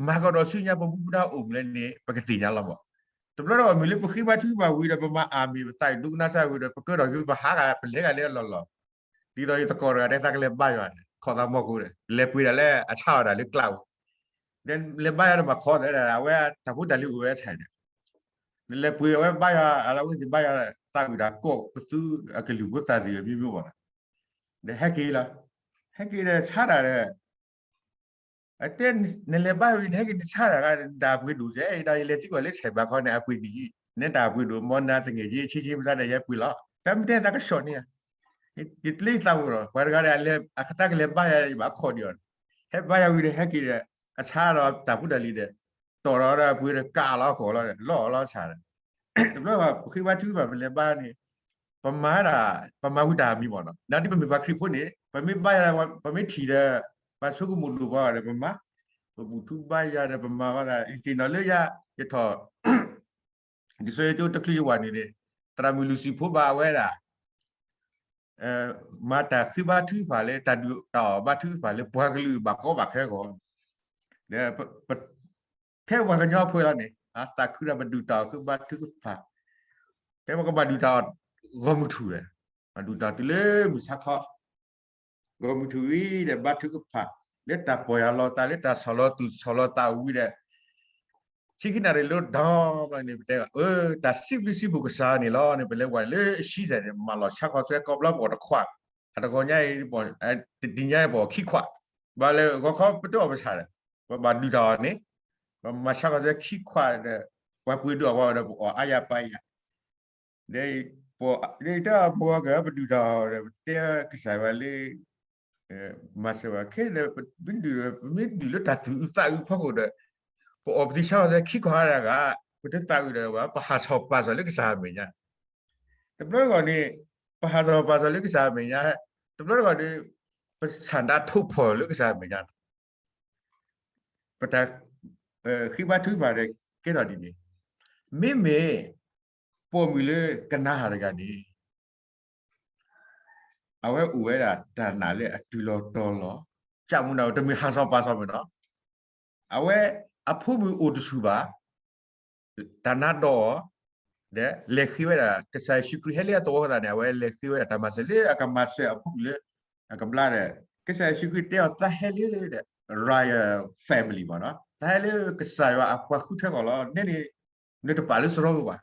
မၤကဒီးဆူညါပမူပဒါအိၣ်မူလဲၣ်န့ၣ် ပကသ့ၣ်ညါလီၤမး. တဘျီတခီၣ်မ့ၢ်လၢပဃ့ဘါထုကဖၣ်ဝံၤဒီး ပမၤအၤမ့ၣ် ပသးအံၤဒိကနၣ်စၢ်ဝံၤဒီး ပကဲထီၣ်က့ၤပဟါဂၤ ပလဲၤဂၤလၢအလီၢ်လီၢ်, ဒ်သိးယသကိးတဂၤတဲ သးကလဲၤဘါယွၤန့ၣ် ခိးသးမီၢ်ကိဒီး လဲၤပှ့ၤဒၣ်လၢအဆါအီၣ်တၢ်လၢကျးပူၤ, ဒီးလဲၤဘါယွၤဒီးမၤခိးသးဒၣ် အဝဲတၢ်ဖိတၢ်လံၤအိၣ်ဝဲဆၣ်န့ၣ် နလဲၤပှ့ၤအဝဲဘါယွၤ အလၢဝဲသ့ၣ်ဘါယွၤ သးဝံၣ်တၢ်ကိးပသူအကလုၢ်ဖိသၣ်သ့ၣ်မ့ၢ်မ့ၢ်ဘၣ်လီၤ, ဒီးဟဲက့ၤလီၤ, ဟဲက့ၤဒီးဆါတၢ်ဒီး အတဲ နလဲၤဘါယွၤဝံၤ နဟဲက့ၤနဆါတၢ်ဂၤ နတၢ်အပှ့ၤဒိၣ်စဲ ဒီးယလဲၤသံကွၢ်လၢ ဆဲးဘၣ်ခီန့ၣ် အပှ့ၤဒ်အံၤ, နတၢ်အပှ့ၤဒိၣ် မ်နၤသငဲၣ်က့ ဆ့ဆ့မသးဒီး ယဟဲပှ့ၤလီၤ, တၢ်မ့ၢ်တဲသးကဆှီၣ်န့ၢ်ဧါ, ယတလၢယသးဝဲလီၤ, ပှၤတဂၤဒီး အသးကလဲၤဘါယွၤ ယဘၣ်ခိးဒံးအီၤ, ဟဲဘါယွၤဝံၤဒီး ဟဲက့ၤဒီး အဆါဒီးတၢ်ဖိတၢ်လံၤဒီး တီၢ်ဒီးဒီးအပှ့ၤဒီး ကးလီၤကီၢ်လီၤ လီၤအီၤလီၤဆၣ်ဒီး တဘျီဘၣ် ပဃ့ဘါထုကဖၣ် ပလဲၤဘါန့ၣ် ပမၤဒၣ် ပမၤဝံၤတၢ်မံၤမ့ၢ်နီၤ, နာ်ဒ်ပမ့ၢ်ပှၤခရံာ်ဖိန့ၣ် ပမ့ၢ်ဘါယွၤ ပမ့ၢ်ထံၣ်ဒီး ပှၤဆိကမိၣ်ဒိၣ်ပှၤဒီး ပမၤ ပဘူၣ်ထူဘါယွၤဒီး ပမၤဝဲဒၣ် ယသ့ၣ်နီၣ်လၢယၤ ယထီၣ် ဒ်သိးယတဲတချုးယဝၤန့ၣ်န့ၣ် သရၣ်မုၣ်လူၤစံၣ်ဖိဘၣ်အဝဲဒၣ် မၤတၢ်ဃ့ဘါထုကဖၣ်လၢ တၢ်ဒုးတၢ်အီၣ်ဘါထုကဖၣ်လၢ ပှၤကလုာ်ဘၣ်ကီဘၣ်ခဲအဂီၢ်, ဒီး ထဲပှၤကညီဖိလီၤန့ၣ် သးခုဒီးပဒုးတၢ်အီၣ်ဃ့ဘါထုကဖၣ်, တဲပကဘၣ်ဒုးတၢ်အီၣ် ဂီၢ်မုၢ်ထူၣ်ဒီး ပဒုးတၢ်အီၣ်တုၤလၢမုၢ်ဆါခီ ဂီၢ်မုၢ်ထူၣ်ဝံၤဒီး ဘါထုကဖၣ် လၢတၢ်ပီၢ်ယၢ်လီၤသး လၢတၢ်ဆီၣ်လီၤသူၣ်ဆီၣ်လီၤသးဝံၤဒီး ဆံခံနၣ်ရံၣ်လၢဒီမးန့ၣ် ပတဲ တၢ်စံးဘျုးစံးဖှိၣ်ကစၢ်န့ၣ်လီၤန့ၣ် ပလဲၤဝဲလၢအဆံဆဲၣ်န့ၣ် မၤလီၤဆါခီဆှဲကီးဘျီပအီၣ်တခွး, အတဂီၤညါအံၤ တနံၤညါအံၤပအီၣ်ခံခွး, ဘၣ်လၢဂီၤခီ ပတအီၣ်ပဆၣ်ဒီး ပဘၣ်ဒုးတၢ်အီၣ်န့ၣ် ပမၤဆါခီဆှဲခံခွးဒီး ပှၤပှ့ၤဒုးအီၣ်ပှၤဒီး ပအီၣ်အါယၤပာ်ယၤ ဒီး ဒီးတၢ်ပဝဲကပဒုၣ်တၢ်အီၣ်ဒီး ပတဲကစၢ်ယွၤလၢ မၤစၢၤဝဲခဲဒီး ပမ့ၢ်ဒုးလၢတၢ်သူၣ်အုးသးအုးဖီခိၣ်ဒီး ပအီၣ်ပသံဆါခီဆှဲခံခွးတဂၤ ပတသးအုးဒီး ပဟးထီၣ်ပာ်စီၣ်လၢကစၢ်အမဲာ်ညါ, တဘျီတဂီၢ်န့ၣ် ပဟးထီၣ်ပာ်စီၣ်လၢကစၢ်အမဲာ်ညါ, တဘျီတဂီၢ်ဒီး ပဆန္ဒထုတ်ဖော်လၢကစၢ်အမဲာ်ညါ ပတၢ်ဃ့ဘါထုကဖၣ်ဒီး ကဲထီၣ်ဒ်န့ၣ်, မ့မ့ၢ် ပိာ်မုၣ်လၢကနၤဧၣ်တဂၤန့ၣ် အဝဲအိၣ်ဝဲဒၣ်တၢ်နာ်လၢအတုၤလီၤတီၤလီၤ, ကၠၢ်မူနၢ် တမ့ၢ်ဟးထီၣ်ပာ်စီၣ်မ့ၢ်နီၤ, အဝဲအဖိမုၣ်အိၣ်တဆူၣ်ဘၣ် တၢ်နါဒီးအီၤ, ဒီးလဲၤဃ့ဝဲဒၣ် ကစၢ်ယ့ၣ်ၡူးခရံာ်ဟဲလၢအသဝီသတးန့ၣ် အဝဲလဲၤဃ့ဝဲဒၣ်တၢ်မၤစၢၤလၢအကမၤစၢၤအဖိမုၣ်လၢအကဘျါဒီး ကစၢ်ယ့ၣ်ၡူးခရံာ်တဲအီၤ သးဟဲလၢဒီး royal family မ့ၢ်နီၤ, သးဟဲလၢကစၢ်ယွၤအပှၤဃုထၢအဂီၢ်လီၤ, နဲန့ၣ် နတပာ်လၢစရီပူၤဘၣ်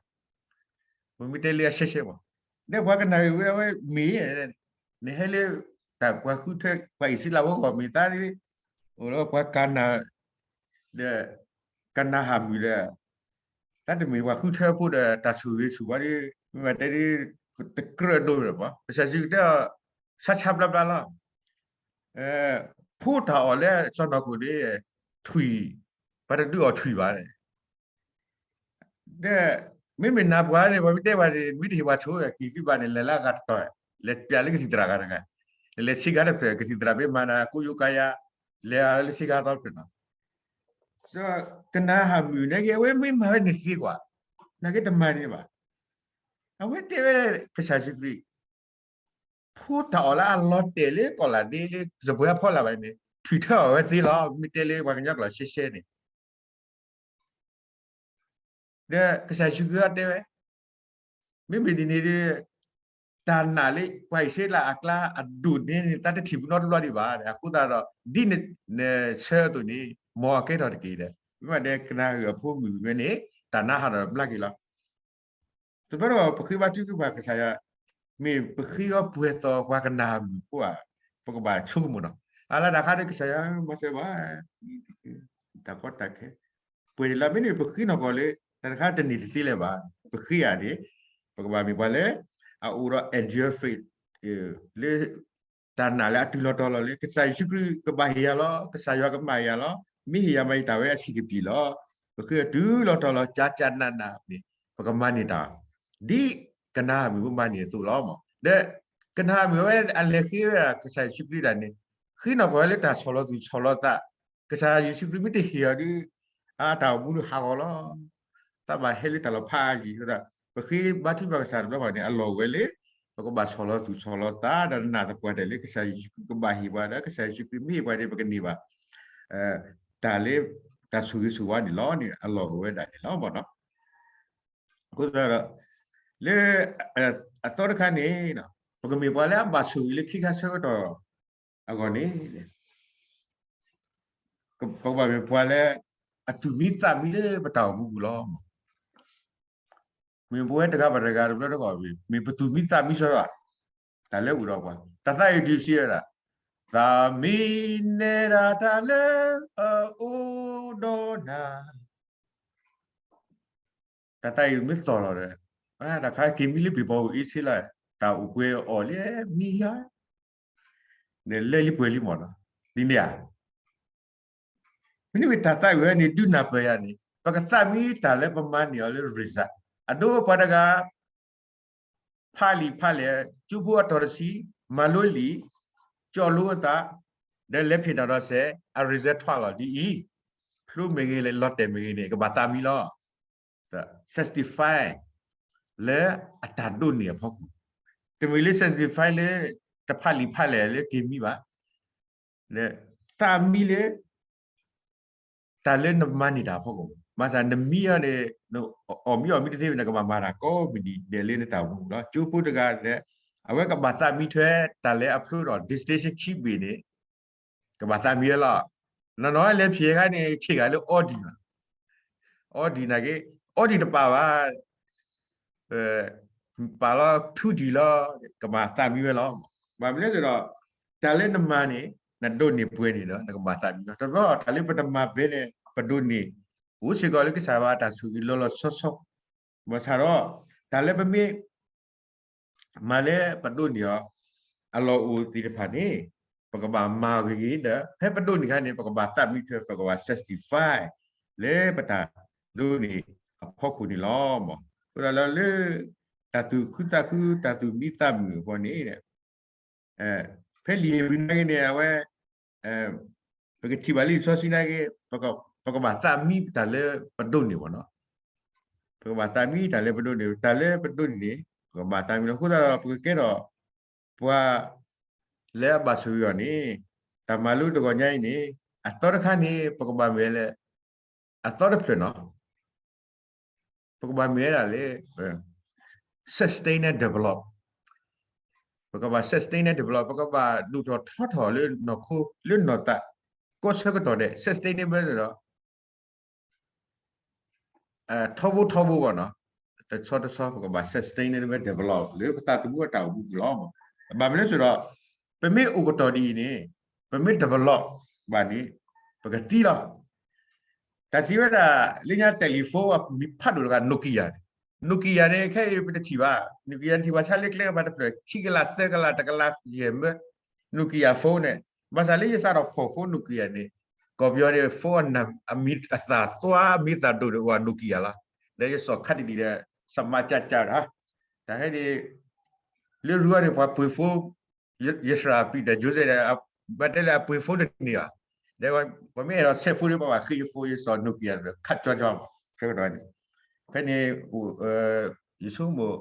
ပမ့ၢ်တဲလၢအရှဲရှဲမး, ဒီးပှၤကနၤဧၣ်ဝဲ အဝဲမ့ၢ် နဟဲလၢ တၢ်ပှၤဃုထၢ ပှၤအံၣ်စရ့လးဖိအဂီၢ်မ့ၢ်သးဒ် အိၣ်လၢပှၤကနၤ ဒီး ကနၤဧၣ်မုၣ်ဒီး သးတမ့ၢ်ပှၤဃုထၢဖိဒီး တၢ်ဆိၣ်ဂ့ၤဆိၣ်ဝါဒီး မ့ၢ်ဘၣ်တဲဒ် တကြၢးဒိၣ်ဒီးမး ကစၢ်ယ့ၣ်ၡူးခရံာ်တဲအီၤ ဆါဆါဘျါဘျါလီၤ ဖိတၢ်အီၣ်လၢစီၢ်နီၤခိၣ်န့ၣ် ထွံၣ် ပှၤတဒုးအီၣ်ထွံၣ်ဘၣ်န့ၣ် ဒီး မ့မ့ၢ်နၤပှၤန့ၣ် ပှၤမ့ၢ်တဲပှၤန့ၣ် မ့ၢ်တဟ့ၣ်ပှၤဆိၣ်ဂ့ၤ ကသံၣ်ဘၣ်န့ၣ် လဲၤလၢအဂၤတတီၤ လဲၤပျးလၢကသံၣ်သရၣ်ဂၤတဂၤ လဲၤဆ့ကၤတဖျၢၣ် ကသံၣ်သရၣ်မ့ၢ်မၤနၤ ကိးယိကၤယၤ လဲၤအီၤလၢဆ့ကၤသီတဖျၢၣ်နီၤ ကနၤဧၣ်မုၣ်န့ၣ်က့ အဝဲမ့ၢ်မၤဝဲန့ၣ်သ့ကွၢ် နာ်က့တမၤန့ၣ်ဘၣ် အဝဲတဲဝဲ ကစၢ်ယ့ၣ်ၡူးခရံာ် ဖိတၢ်အီၣ်လၢအလီၤတဲာ်လၢကီၢ်လၢ်ဒ့လၢ စပှဲၤအဖီလာ်ဘၣ်န့ၣ် ထွံၣ်ထၢအီၣ်ဝဲသ့လီၤ မ့ၢ်တဲလၢပှၤကညီကျိာ်ရှဲရှဲန့ၣ် ဒီးကစၢ်ယ့ၣ်ၡူးခရံာ်တဲဝဲ မ့မ့ၢ်ဒ်န့ၣ်ဒီး တၢ်နာ်လၢပှၤအံၣ်စရ့လးအကျါအဒိၣ်န့ၣ် သးတထံၣ်ပနီတဘျီဒံးဘၣ် အဃိသတးဒီး ဒ်နဆၢအသိးန့ၣ် မ်အကဲထီၣ်တက့ၢ်ဒီး မ့ၢ်ဘၣ်ဒီးကနၤဧၣ်အဖိမုၣ်ဝဲန့ၣ် တၢ်နါဟးထီၣ်ဘျါက့ၤလီၤ တဘျီဒီးပဃ့ဘါထုကဖၣ်ကစၢ်ယွၤ မ့ၢ်ပဃ့အီၤပှဲၤသိးပှၤကနၤဧၣ်မုၣ်ဖိဧါ ပကဘၣ်ဆိကမိၣ်နီၤ အလၢတၢ်ခါဒီးကစၢ်ယွၤမၤစၢၤဘၣ်, တၢ်ကီတၢ်ခဲ, ပှဲၤန့ၣ်လီၤ. မ့မ့ၢ်ပဃ့နီၢ်ကီၢ်လၢ တၢ်တခါတန့ၢ်တသ့လၢၤဘၣ်, ပဃ့ဧါန့ၣ် ပကဘၣ်မ့ၢ်ပှၤလၢ အအိၣ်ဒီး endure faith လၢ တၢ်နာ်လၢအတုၤလီၤတီၤလီၤလၢ ကစၢ်ယ့ၣ်ၡူးခရံာ်ကဘၣ်ဟ့ၣ်ယၤလီၤ, ကစၢ်ယွၤကမၤဟ့ၣ်ယၤလီၤ, မ့ၢ်ဟ့ၣ်ယၤမၤဟ့ၣ်တၢ်ဝဲအဆံးကပံာ်လီၤ. ပဃ့တုၤလီၤတီၤလီၤ ကကနးနးန့ၣ် ပကမၤန့ၢ်တၢ် ဒ်ကနၤအမုၣ်မၤန့ၢ်အသိးလီၤ. ဒီးကနၤအမုၣ်ဝဲအလဲၤဃ့ဝဲဒၣ်ကစၢ်ယ့ၣ်ၡူးခရံာ်တၢ်န့ၣ် ဃ့နီၢ်ကီၢ်ဝဲလၢတၢ်ဆီၣ်လီၤသူၣ်ဆီၣ်လီၤသး, ကစၢ်ယ့ၣ်ၡူးခရံာ်မ့ၢ်တဟ့ၣ်အီၤဒီး အတၢ်အိၣ်မူဒီးဟးဂီၤလီၤ. သးဘၣ်ဟဲလၢတၢ်လီၤဖးအါယံၤ, ပဃ့ဘါထုကဖၣ်ကစၢ်တဘျီဃီန့ၣ် အလီၢ်ဝဲလၢ ပကဘၣ်ဆီၣ်လီၤသူၣ်ဆီၣ်လီၤသး ဒီးနာ်သပှၢ်တၢၢ်လၢကစၢ်ယ့ၣ်ၡူးခရံာ်ကဘၣ်ဟ့ၣ်ပှၤ ဒီးကစၢ်ယ့ၣ်ၡူးခရံာ်မ့ၢ်ဟ့ၣ်ပှၤန့ၣ် ပကန့ၢ်ဘၣ် တၢ်လၢ တၢ်ဆိၣ်ဂ့ၤဆိၣ်ဝါန့ၣ်လီၤန့ၣ် အလီၢ်အိၣ်ဝဲဒၣ်န့ၣ်လီၤ. အဃိသတးဒီး လၢ အသီတခါန့ၣ် ပကမ့ၢ်ပှၤလၢအဘၣ်ဆိၣ်ဂ့ၤလၢခံခါဆၢကတီၢ်အဂီၢ်န့ၣ် ပကဘၣ်မ့ၢ်ပှၤလၢ အသူၣ်မံသးမံလၢပတၢ်အိၣ်မူပူၤလီၤ. မ့ၢ်ပဝဲတဂၤဘၣ်တဂၤတဘျီတခီၣ် မ့ၢ်ပသူၣ်မံသးမံစ့ၢ်ကီး တၢ်လၢအအိၣ်ဒီးပှၤ တၢ်သးအုးဒုးစံးဝဲဒၣ် သးမံနဲဒၣ်တၢ်လၢအအိၣ်ဒီးနၤ တၢ်သးအုးမ့ၢ်သီၣ်လီၤဒီး တၢ်ခါက့ၤမံလၢပံၤပီၤအိၣ်အ့ဆ့လီၤ, တၢ်အိၣ်ပှဲၤအီၤလၢမံယါ ဒီးလၢလံပှဲၤလံမ့ၢ်နီၤ, ဒ်န့ၣ်ဧါ. မ့မ့ၢ်တၢ်သးအုးဝဲန့ၣ် ဒုးနၢ်ပၢၢ်ယၤန့ၣ် ပကသးမံတၢ်လၢပမၤန့ၢ်အီၤလၢ result အဒိပှၤတဂၤ ဖးလံာ်ဖးလဲၢ် ကၠိဖိအတီၤတဆံ မၤလိလံာ် ကၠီၣ်လိအသး ဒီးလဲၤဖံးတၢ်ဒီးစဲး အ result ထွဲလီၤဒ်အံၤ, ဖျိမ့ၢ်ဂ့ၤ လီၤတဲာ်မ့ၢ်ဂ့ၤန့ၣ် ကဘၣ်သးမံလီၤ. satisfy လၢအတၢ်ဒိးန့ၢ်အဖီခိၣ်, တမ့ၢ်လၢ satisfy လၢ တဖးလံာ်ဖးလဲၢ်လၢက့ၤမံဘၣ်. သးမံလၢ တၢ်လၢနမၤန့ၢ်တၢ်အဖီခိၣ်, ဘၣ်ဆၣ်နမံအီၤန့ၣ် အီၣ်မံအီၣ်မံတသ့ နကဘၣ်မၤတၢ်ကိးမုၢ်နံၤဒဲး လၢနတၢ်အိၣ်မူပူၤလီၤ. ကၠိဖိတဂၤဒီး အဝဲကဘၣ်သးမံထွဲ တၢ်လၢအဖျိဒီး distinction ခံဘ့ၣ်န့ၣ် ကဘၣ်သးမံဝဲလီၤ. နီၢ်နီၢ်လဲၤဖံးအခါန့ၣ် ဆ့ၣ်ဂၤလၢ Audi လီၤ. Audi နာ်က့ Audi တပာ်ဘၣ် ပာ်လီၤ ထူဒံးလီၤ ကဘၣ်သးမံဝဲလီၤ. ဘၣ်မနုၤလဲၣ်ဒီး တၢ်လၢနမၤန့ၣ် နဒိးန့ၢ်ပှဲၤန့ၣ်ဒီး နကဘၣ်သးမံလီၤ. တဘျီတၢ်လၢပတမၤဘဲန့ၣ် ပဒိးန့ၢ် အိၣ်စ့ၢ်ကီးလၢကစၢ်ယွၤတၢ်ဆိၣ်ဂ့ၤလီၤလီၤဆီဆီ, ဘၣ်ဆၣ်ဒီး တၢ်လၢပမ့ၢ် မၤလၢပဒိးန့ၢ်အီၤ အလီၢ်အိၣ်သ့ၣ်တဖၣ်န့ၣ် ပကဘၣ်မၤဂ့ၤဂ့ၤဒီး ဖဲပဒိးန့ၢ်အခါန့ၣ် ပကဘၣ်သးမံထွဲ ပကဘၣ် satisfy လၢပတၢ်ဒိးန့ၢ်အဖီခိၣ်န့ၣ်လီၤ. အဃိဒီးလၢ တၢ်သူၣ်ခုသးခု တၢ်သူၣ်မံသးမုာ်အဃိန့ၣ် ဖဲလံာ်ဧ့ၤဘြံၤနာ်က့န့ၣ် အဝဲ ပကထံၣ်ဘၣ်လၢလံာ်စီဆှံနာ်က့ ပကဘၣ်သးမံတၢ်လၢပဒိးန့ၢ်မ့ၢ်နီၤ, ပကဘၣ်သးမံတၢ်လၢပဒိးန့ၢ် တၢ်လၢပဒိးန့ၢ်န့ၣ် ပကဘၣ်သးမံလီၤ. အဃိသတးဒီး ပကကဲထီၣ်ပှၤလၢအဘၣ်ဆိၣ်ဂ့ၤအီၤန့ၣ် တၢ်မၤလိတဂီၤညါအံၤန့ၣ် အသီတခါန့ၣ် ပကဘၣ်မ့ၢ်လၢ အသီတဖျၢၣ်နီၤ ပကဘၣ်မ့ၢ်ဝဲဒၣ်လၢ sustain and develop, ပကဘၣ် sustain and develop, ပကဘၣ်ဒိၣ်ထီၣ်ထီထီၣ်လၢနီၢ်ခိလၢနီၢ်သး ကိးဆၢကတီၢ်ဒဲး sustainable ဒီး ထီဘိထီဘိဘၣ်နီၤ, တဆီတဆီ ပကဘၣ် sustain and develop လၢပသးသမူအတၢ်အိၣ်မူပူၤလီၤ. ဘၣ်မနုၤလဲၣ်ဆိုဒီး ပမ့ၢ်အိၣ်ကတီၢ်ဒ်အံၤန့ၣ် ပမ့ၢ် develop ဘၣ်န့ၣ် ပကသံလီၤ. တၢ်စံးဝဲဒၣ် လၢညါ telephone မံၤဖးဒိၣ်တဂၤ Nokia န့ၣ်, Nokia န့ၣ် ခဲအံၤပတထံၣ်ဘၣ်, Nokia န့ၣ်ထံၣ်ဘၣ်ဆၣ်လၢကျဲကပၤတဖျၢၣ် ခံကလး သၢကလး တကလးယဲၢ်မၢ Nokia phone န့ၣ်, ဘၣ်ဆၣ်လၢယစးထီၣ်ဖီၣ် phone Nokia န့ၣ် ကီၢ်ပယီၤန့ၣ် phone အမံၤအသၣ်သွါ မံၤသၣ်ဒိၣ်န့ၣ် အိၣ်ဝဲ Nokia လီၤ. ဒီးယစိာ်ခါတဒံးဒီး စမးကၢ်ကၢ်တၢ်, တၢ်ဟဲန့ၣ် လၢရူအီၤန့ၣ် ပှၤပှ့ၤ phone ယစှၤပံၤတၢ် Joseph ဒီး ဘၣ်တဲလၢအပှ့ၤ phone တန့ၢ်ဘၣ်, ဒီးပှၤမ့ၢ်အဲၣ်ဒိးဆဲး phone ဒီး ပှၤဘၣ်ဃ့ယ phone ယစိာ် Nokia ဒီးခးကၠီကၠီမး ဆၢကတီၢ်န့ၣ်, ဖဲန့ၣ် ယဆိကမိၣ်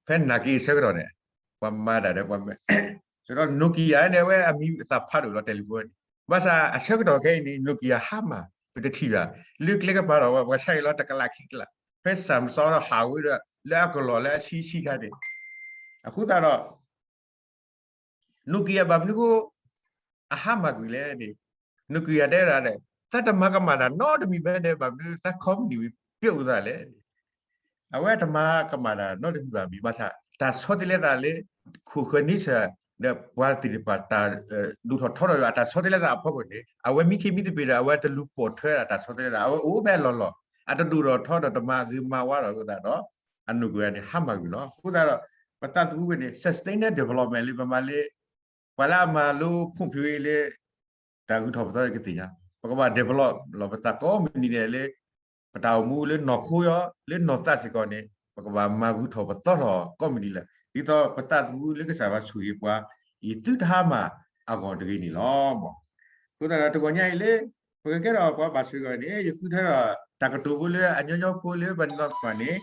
ဖဲနာ်က့အဆၢကတီၢ်န့ၣ် ပှၤမၤတၢ်ဒီးပှၤမ့ၢ် ဆိုတော့ Nokia န့ၣ် အဝဲအမံၤအသၣ်ဖးဒိၣ်လီၤ telephone န့ၣ်, ဘၣ်ဆၣ်အဆၢကတီၢ်ခဲအံၤန့ၣ် Nokia ဟါမၢ် ပတထံၣ်ဘၣ်, လၢကျဲကပၤဒီး ပှၤဆါအံၤလီၤ တကလးခံကလး, ဖဲ Samsung ဒီးဟးဝဲဒီး လၢအကလီၢ်လၢအဆံးဆံးခါန့ၣ်, အဃိသတးဒီး Nokia ဘၣ်မနုၤဃိ အဟါမၢ်ကွံာ်လဲၣ်န့ၣ်, Nokia တဲဝဲဒၣ်ဒီး သးတမၤကမၣ်တၢ်နီတမံၤဘၣ်န့ၣ် ဘၣ်မနုၤသး company ပျဲအိၣ်သးလဲၣ်န့ၣ်, အဝဲတမၤကမၣ်တၢ်နီတမံၤဘၣ်မ့ၢ်ဘၣ်ဆၣ် တၢ်ဆီတလဲသးလၢ ခိၣ်ဃၢၤန့ဆၢၣ် ဒီးပှၤသ့ၣ်တဖၣ်တၢ် ဒိၣ်ထီၣ်ထီထီၣ်ယွၤအတၢ်ဆီတလဲသးအဖီခိၣ်န့ၣ် အဝဲမံခ့မံသပ့ၤဒီး အဝဲတလူၤပိာ်ထွဲဒၣ်တၢ်ဆီတလဲသး အဝဲအိၣ်ဖဲအလီၢ်လီၢ် အတဒိၣ်ထီၣ်ထီထီၣ်တမၤဂ့ၤမၤဝါဒီးအဃိသတးဒီး အနိၣ်ကွဲန့ၣ် ဟါမၢ်ကွံာ်လီၤ. အဃိသတးဒီး ပသးသမူဝဲန့ၣ် sustainable development လၢပမၤလၢ ပှၤလၢအမၤလိဖိၣ်ဖျိလၢ တၢ်ဂုၤထီၣ်ပသီကသ့ၣ်ညါ, ပကဘၣ် develop လီၤပသးကိးမုၢ်နံၤဒဲးလၢ ပတၢ်အိၣ်မူလၢနီၢ်ခိယီၤ လၢနီၢ်သးစ့ၢ်ကီးန့ၣ် ပကဘၣ်မၤဂုၤထီၣ်ပသီထီၣ်ကိးမုၢ်နံၤလၢ ဒ်သိးပသးသမူလၢကစၢ်ယွၤဆိၣ်ဂ့ၤပှၤ အံၤသုတဟါမၢ်အဂီၢ်တဂ့ၤန့ၣ်လီၤ. အဃိသတးဒီးတဂီၤညါအံၤလၢ ပကကဲထီၣ်ပှၤဘၣ်ဆိၣ်ဂ့ၤအဂီၢ်န့ၣ် ယဃုထၢထီၣ်တၢ်ကတိၤဖိလၢအညီညီဖိလၢပနီၢ်ကီၢ်န့ၣ်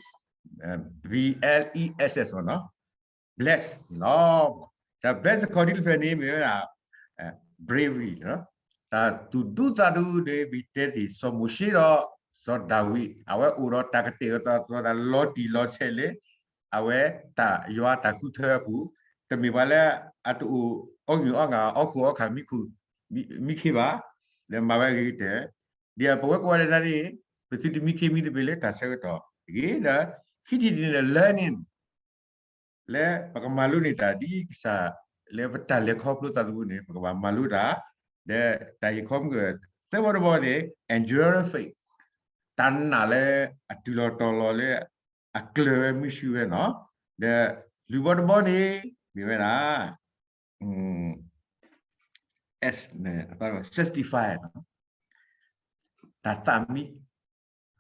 bless န့ၣ်လီၤ. တၢ် bless အခီၣ်ဒ်တဖျၢၣ်န့ၣ် မ့ၢ်ဝဲဒၣ် bravery န့ၣ်လီၤ. တၢ်သူၣ်ဒူသးဒူဒီး ပတဲသ့ၣ် စီၤမိၤၡ့ဒီး စီၤဒၤဝံး အဝဲအိၣ်ဒီးတၢ်ကတဲာ်ကတီၤသးလီၤတံၢ်လီၤဆဲးလၢ အဝဲတၢ်ယွၤအတၢ်ဃုထၢအပူၤ, တမ့ၢ်ပှၤလၢအတအိၣ်အီၣ်ဂံၢ်အီၣ်ငါ အီၣ်ခိၣ်အီၣ်ခါမံခူ မံခ့ဘၣ်, ဒီးမၤဝဲအဂ့ၤကတၢၢ်, ဒီးပဝဲကိးဂၤဒဲးန့ၣ် ပသုတမံခ့မံသပ့ၤလၢတၢ်ဆၢကတီၢ်တဂ့ၤ, ဒီးခံထံၣ်တထံၣ်န့ၣ် learning လၢပကမၤလိန့ၢ်တၢ်ဒ်ကစၢ် လၢပတၢ်လဲၤခီဖျိသးသမူန့ၣ် ပကဘၣ်မၤလိတၢ်, ဒီးတၢ်ဟ့ၣ်ခီမုၢ်က သၢဘီတဘီန့ၣ် enduring faith တၢ်နာ်လၢအတုၤလီၤတီၤလီၤလၢအကျၢၤဝဲမုၢ်ဆူၣ်ဝဲနီၤ, ဒီးလွံၢ်ဘီတဘီန့ၣ် မ့ၢ်ဝဲဒၣ် S န့ၣ် အသီ sanctify တၢ်သးမံ,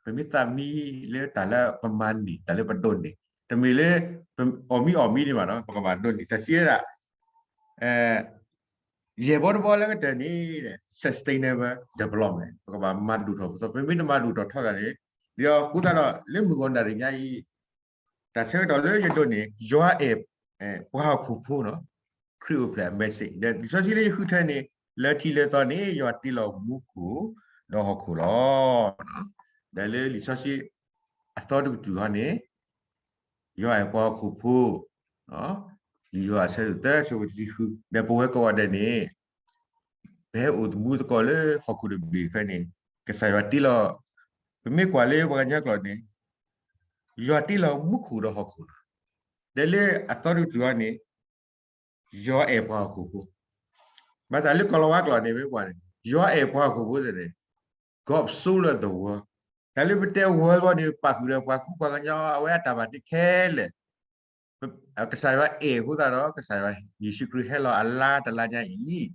ပမ့ၢ်သးမံလၢတၢ်လၢပမၤန့ၢ် တၢ်လၢပဒိးန့ၢ်, တမ့ၢ်လၢ အီၣ်မံအီၣ်မံန့ၣ်ဘၣ်နီၤ, ပကဘၣ်ဒိးန့ၢ် တၢ်စံးဝဲဒၣ် ယဲၢ်ဘီတဘီလၢကတၢၢ်န့ၣ် sustainable development ပကဘၣ်မၤဒိၣ်ထီၣ်ပသီ, ပမ့ၢ်တမၤဒိၣ်ထီၣ်ထီသးန့ၣ်, ဒီးအဃိသတးဒီး လၢမုၢ်ဂီၤနၣ်ရံၣ်ညါအံၤ တၢ်ဆၢကတီၢ်လၢယဒိးန့ၢ် ယွၤအဲၣ်ပှၤဟီၣ်ခိၣ်ဖိနီၤ, ခရံာ်အိၣ်ဖျဲၣ်အ message ဒီးလံာ်စီဆှံလၢယဃုထၢန့ၣ် လၢထံးလၢသီန့ၣ် ယွၤတ့လီၤမူခိၣ်ဒီးဟီၣ်ခိၣ်လီၤ. ဒီးလၢလံာ်စီဆှံ အသီတကတြူၢ်ဟီန့ၣ် ယွၤအဲၣ်ပှၤဟီၣ်ခိၣ်ဖိ, လံာ်ယိၤဟၣ်အဆၢဒိၣ်သၢ အဆၢဖိတဆံဃု, ဒီးပဝဲကိးဂၤဒဲးန့ၣ် ပဟဲအိၣ်သမူသကိးလၢဟီၣ်ခိၣ်တဘ့ၣ်ဖဲန့ၣ် ကစၢ်ယွၤတ့လီၤ, ပမ့ၢ်ကွၢ်လၢပှၤကညီကျိာ်န့ၣ် ယွၤတ့လီၤမူခိၣ်ဒီးဟီၣ်ခိၣ်လီၤ. ဒီးလၢအသီတကတြူၢ်ဟီန့ၣ် ယွၤအဲၣ်ပှၤဟီၣ်ခိၣ်ဖိ, ဘၣ်ဆၣ်လၢကီၢ်လီၤဝါကျိာ်န့ၣ် မ့ၢ်ပှၤန့ၣ် ယွၤအဲၣ်ပှၤဟီၣ်ခိၣ်ဖိန့ၣ် God so loved the world, တၢ်လၢပတဲ world ဘီန့ၣ် ပာ်ဃုာ်ဒီးပှၤကူပှၤကညီ အဝဲအတၢ်ဘၣ်တ့ခဲလၢာ်, ကစၢ်ယွၤအဲၣ်အဃိသတးဒီး ကစၢ်ယွၤ ယ့ၣ်ၡူးခရံာ်ဟဲလီၤအလါတလါညါအံၤ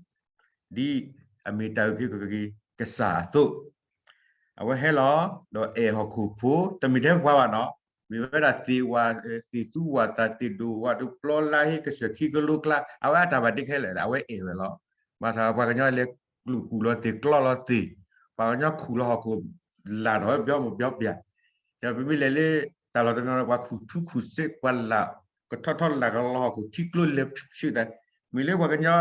ဒ်အမ့ၢ်တၢ်အုၣ်က့ၤခီၣ်က့ၤ ကစၢ်အသိး, အဝဲဟဲလီၤ ဒီးအဲၣ်ဟီၣ်ခိၣ်ဖိ တမ့ၢ်ထဲပှၤဘၣ်နီၤ, မ့ၢ်ဝဲဒၣ်သ့ၣ်ဝၣ် သ့ၣ်သူဝၣ်သၣ် သ့ၣ်ဒိၣ်ဝၣ်ဒိၣ် ပျီလါဟ့ ကစၢၢ်ခံကလိကျါ အဝဲအတၢ်ဘၣ်တ့ခဲလၢာ် အဝဲအဲၣ်ဝဲလီၤ. ဘၣ်ဆၣ်ပှၤကညီလဲၤကျိၣ်ကူၣ်လီၤသ့ၣ် ကျီလီၤသ့ၣ်, ပှၤကညီခူၣ်လီၤဟီၣ်ခိၣ် လၢ်ထီၣ်ပျီမုၢ်ပျီပျၢ်, ဒီးပမ့ၢ်လဲၤလၢ တၢ်လီၢ်တနီၤ ပှၤခူၣ်ထူခူၣ်စ့ ပှၤလၢ်ကထီထီၣ်လၢ်ကလီၤဟီၣ်ခိၣ် ထံကျိလဲၤဆူၣ်သး, မ့ၢ်လၢပှၤကညီ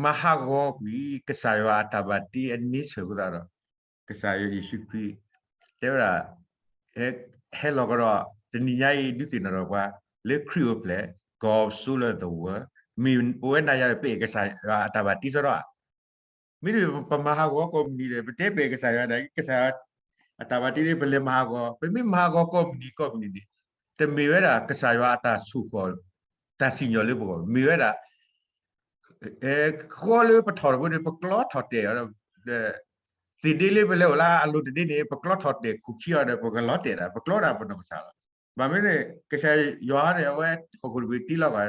မၤဟးဂီၤကွံာ် ကစၢ်ယွၤအတၢ်ဘၣ်တ့အ nature အဃိသတးဒီး ကစၢ်ယွၤယ့ၣ်ၡူးခရံာ် တဲဝဲဒၣ် ဟဲလီၤကဒီး တနံၤညါအံၤ ဒုးသ့ၣ်နီၣ်ထီၣ်ပှၤ လၢခရံာ်အိၣ်ဖျဲၣ် God so loved the world မ့ၢ်အိၣ်ဝဲနၤယၤ ပအဲၣ်ကစၢ်ယွၤအတၢ်ဘၣ်တ့စ့ၢ်ကီးဧါ. မ့ၢ်ဒ်ပမၤဟးဂီၤကိးမုၢ်နံၤဒီး ပတဲပအဲၣ်ကစၢ်ယွၤန့ၣ် ကစၢ်ယွၤအတၢ်ဘၣ်တ့န့ၣ် ပလဲၤမၤဟးဂီၤ, ပမ့ၢ်မၤဟးဂီၤကိးမုၢ်နံၤကိးမုၢ်နံၤန့ၣ် တမ့ၢ်ဝဲဒၣ်ကစၢ်ယွၤအတၢ်ဆိၣ်ဃီၣ် တၢ်စံၣ်ညီၣ်လၢပဂီၢ်, မ့ၢ်ဝဲဒၣ် ဃီလၢပထီၣ်တဘိန့ၣ် ပကျီထီၣ်တဲာ်အီၤဒီး သ့ၣ်ဒ့လၢပလဲၤအိၣ်လၢအလိၤတဒ့န့ၣ် ပကျီထီၣ်တဲာ်ခိၣ်ခံအီၤဒီး ပကလီၤတဲာ်ဒၣ် ပကျီဒၣ်ပနီၢ်ကစၢ်လီၤ. ဘၣ်မနုၤန့ၣ် ကစၢ်ယွၤန့ၣ် အဝဲဟီၣ်ခိၣ်တဘ့ၣ်တ့လီၤဂာ်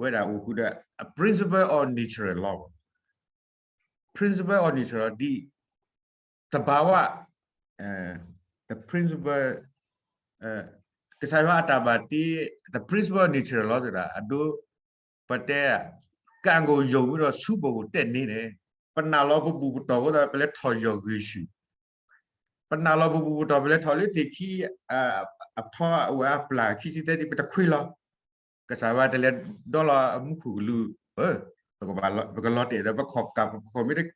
ဝဲဒၣ်အိၣ်ဃုာ်ဒီး principle of natural law principle of nature ဒ် သဘာဝ the principle ကစၢ်ယွၤအတၢ်ဘၣ်တ့ the principle of nature law ဆိုတာ အဒိ ပတဲ ကံကိုယုံပြီးတော့ ဆူးပဝ်ၢ်ကိုတက်နေတယ်, ပနာ်လီၤပဘူၣ်ပတီၢ်အဃိသတး ပလဲၤထီၣ်ယီၢ်ဂ့ၤဆူၣ်, ပနာ်လီၤပဘူၣ်ပတီၢ် ပလဲၤထီၣ်လၢသ့ၣ်ခံ အထီအဝဲအပျၢ်ခံဆံသၢဆံ ပတခွ့လီၤ, ကစၢ်ယွၤတလဲၤဒီလီၤအမူခိၣ်ကလူး, ပကဘၣ်လီၤတဲာ်ဒီး ပခီၣ်ကၢ်ပခီၣ်မ့ၢ်တ ပကၢ်ဒီး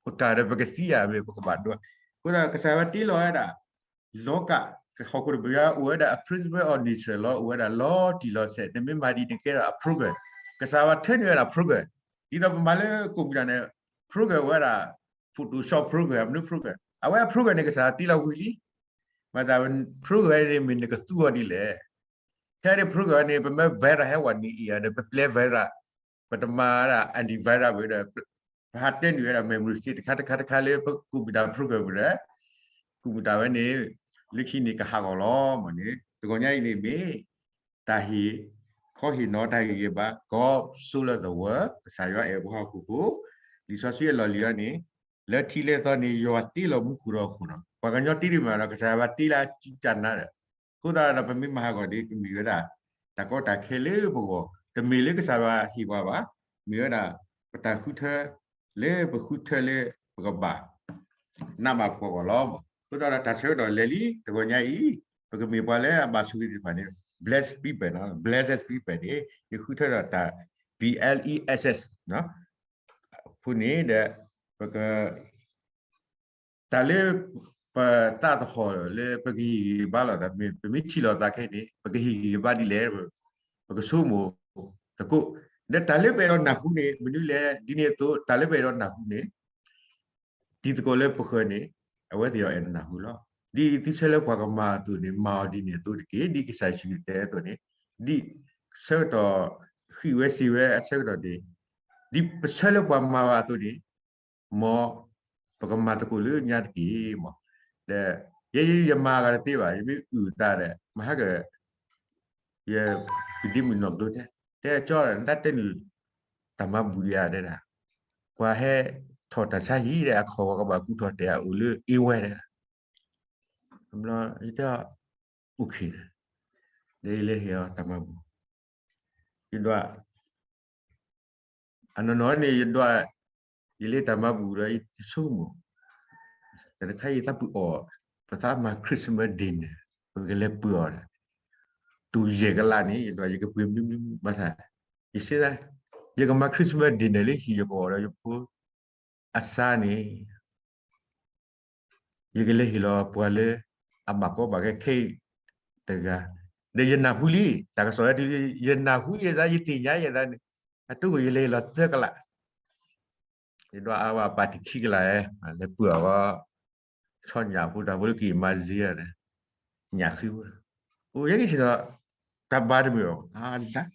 ပကသံဧါ မ့ၢ်ပကဘၣ်ဒိ, အဃိသတး ကစၢ်ယွၤတ့လီၤဝဲဒၣ် လီၤကၢ် ဟီၣ်ခိၣ်တဘ့ၣ် အိၣ်ဝဲဒၣ်အ principle of nature လီၤ, အိၣ်ဝဲဒၣ်လီၤတံၢ်လီၤဆဲး, နမ့ၢ်မၤဒ်န့ၣ်ကဲဒီးအ program, ကစၢ်ယွၤထၢနုာ်ဝဲဒၣ် program, ဒ်သိးပမၤလၢကိးမုၢ်တၢ်န့ၣ် program ဝဲဒၣ် Photoshop program မနုၤ program, အဝဲအ program န့ၣ် ကစၢ်ယွၤတ့လီၤဝံၤလံ, မၤသး program န့ၣ် မ့ၢ်နကသူအီၤဒ်လဲၣ်, ခဲအံၤ program န့ၣ် ပမ့ၢ် virus ဟဲဝဲနံၤအံၤဒီး ပပျဲ virus ပတမၤဒၣ် antivirus ဝဲဒီး ပဟးတဲနုာ်ဝဲဒၣ် memory stick တခါတခါတခါလၢပ computer program ဝဲဒီး computer ဝဲန့ၣ် လၢခံန့ၣ်ကဟးဂီၤလီၤမးန့ၣ် တဂီၤညါအံၤန့ၣ်မ့ၢ် တၢ်ဟ့ၣ်ခီဟ့ၣ်နီၤတၢ်ဂ့ၤဂ့ၤဘၣ် God so loved the world ကစၢ်ယွၤအဲၣ်ပှၤဟီၣ်ခိၣ်ဖိ လံာ်စီဆှံအလီၢ်လံၤအံၤန့ၣ် လၢထံးလဲသီန့ၣ် ယွၤတ့လီၤမူခိၣ်ဒီးခိၣ်နီၤ ပှၤကညီတ့တမ့ၢ်ဒီး ကစၢ်ယွၤတ့လၢအစုကၢ်နါဒီး အဃိသတးဒီး ပမ့ၢ်မၤဟးဂီၤန့ၣ် ကမ့ၢ်ဝဲဒၣ် တၢ်ကီတၢ်ခဲလၢပဂီၢ် တမ့ၢ်လၢကစၢ်ယွၤဟ့ၣ်ပှၤဘၣ် မ့ၢ်ဝဲဒၣ် ပတၢ်ဃုထၢ လၢပဃုထၢလၢပကဘၣ် နးမးပှၤဂီၢ်လီၤ. အဃိသတးဒီး တၢ်ဆၢကတီၢ်လဲၤလံ တဂီၤညါအံၤ ပကမ့ၢ်ပှၤလၢအဘၣ်ဆိၣ်ဂ့ၤသ့ၣ်တဖၣ်န့ၣ် blessed people နီၤ blessed people န့ၣ် ယဃုထၢဒီးတၢ် B L E S S နီၤ အဃိန့ၣ်ဒီး ပက တၢ်လၢ ပသးသဟီၣ်လၢပကဟ့ၣ်ဂံၢ်ဟ့ၣ်ဘါလိာ်သး ပမ့ၢ်ထံၣ်လိာ်သးခဲအံၤန့ၣ် ပကဟ့ၣ်ဂံၢ်ဟ့ၣ်ဘါဒ်လဲၣ် ပကဆိကမိၣ်သကိး ဒီးတၢ်လၢပအဲၣ်ဒိးနၢ်ဟူန့ၣ် မနုၤလဲၣ် ဒ်န့ၣ်အသိး တၢ်လၢပအဲၣ်ဒိးနၢ်ဟူန့ၣ် တံၤသကိးလၢပဃၢၤန့ၣ် အဝဲသ့ၣ်အီၤအဲၣ်ဒိးနၢ်ဟူလီၤ. ဒ်သုဆၢလၢပှၤကမၤအသိးန့ၣ် မၤအီၤဒ်န့ၣ်အသိးတက့ၢ်. ဒ်ကစၢ်ယ့ၣ်ၡူးတဲအသိးန့ၣ် ဒ်ဆၢကတီၢ် ဃ့ၢ်ဝဲစံးဝဲအဆၢကတီၢ်န့ၣ် ဒ်ပဆၢလၢပှၤမၤဘၣ်အသိးန့ၣ် မ် ပကမၤသကိးလၢညါတက့ၢ်မး. ဒီး ယဲယမၤဂၤတသ့ဘၣ် ယမ့ၢ်အုၣ်သးဒီး မဟါက ယ ကဒ့မုၢ်နီၢ်ဘျိတဲ တဲကၠီ နတၢ်တဲနုာ် တၢ်မၤဘူၣ်ဒံးဧါတဲဒၣ် ပှၤဟဲထီၣ်တၢ်ဆါဟံၣ်ဒီး အခီၣ်ဝဲကဘၣ်ကူထီၣ်တဲာ်အအိၣ်လၢအ့ဝဲတဲဒၣ် ဘျီ ယတဲ OK ဒီး ယလဲၤဟ့ၣ်အီၤတၢ်မၤဘူၣ် ယဒွး အနီၢ်နီၢ်န့ၣ် ယဒွး ယလဲၤတၢ်မၤဘူၣ်ဒီး ယဆိကမိၣ် တၢ်တခါအံၤသးပှ့ၤအီၣ် ပသးမၤ Christmas dinner ပကလဲၤပှ့ၤအီၣ်ဒီး တူၢ်ယဲၢ်ကလးန့ၣ် ယဒွးယကပှ့ၤမနုၤမနုၤဘၣ်ဆၣ် ယစံးဒၣ် ယကမၤ Christmas dinner လၢဟံၣ်ယကအီၣ်ဒီးယဖိ အစါန့ၣ် ယကလဲၤဟ့ၣ်လီၤပှၤလၢ အဘၣ်ကီဘၣ်ခဲခဲအံၤ တဂၤ ဒီးယနၢ်ဟူလံ တၢ်ကစီၣ်ဝဲတုၤလံ ယနၢ်ဟူယဲသး ယသ့ၣ်ညါယဲသးန့ၣ် အတိၢ်ကယလဲၤဟ့ၣ်လီၤသၢကလး ယဒွးအါဝဲပာ်တံၢ်ခံကလးဧါ လဲၤပှ့ၤအီၣ်ဝဲ ဆီညၣ်ဖိတၢ်ဖိလၢက့ၤမၤစ့ၢ်ဒီး ညၣ်ဃံဖိ အိၣ်ယဲက့ၤဆ့ၣ်ဒီး တၢ်ဘါတမုာ်ဘၣ်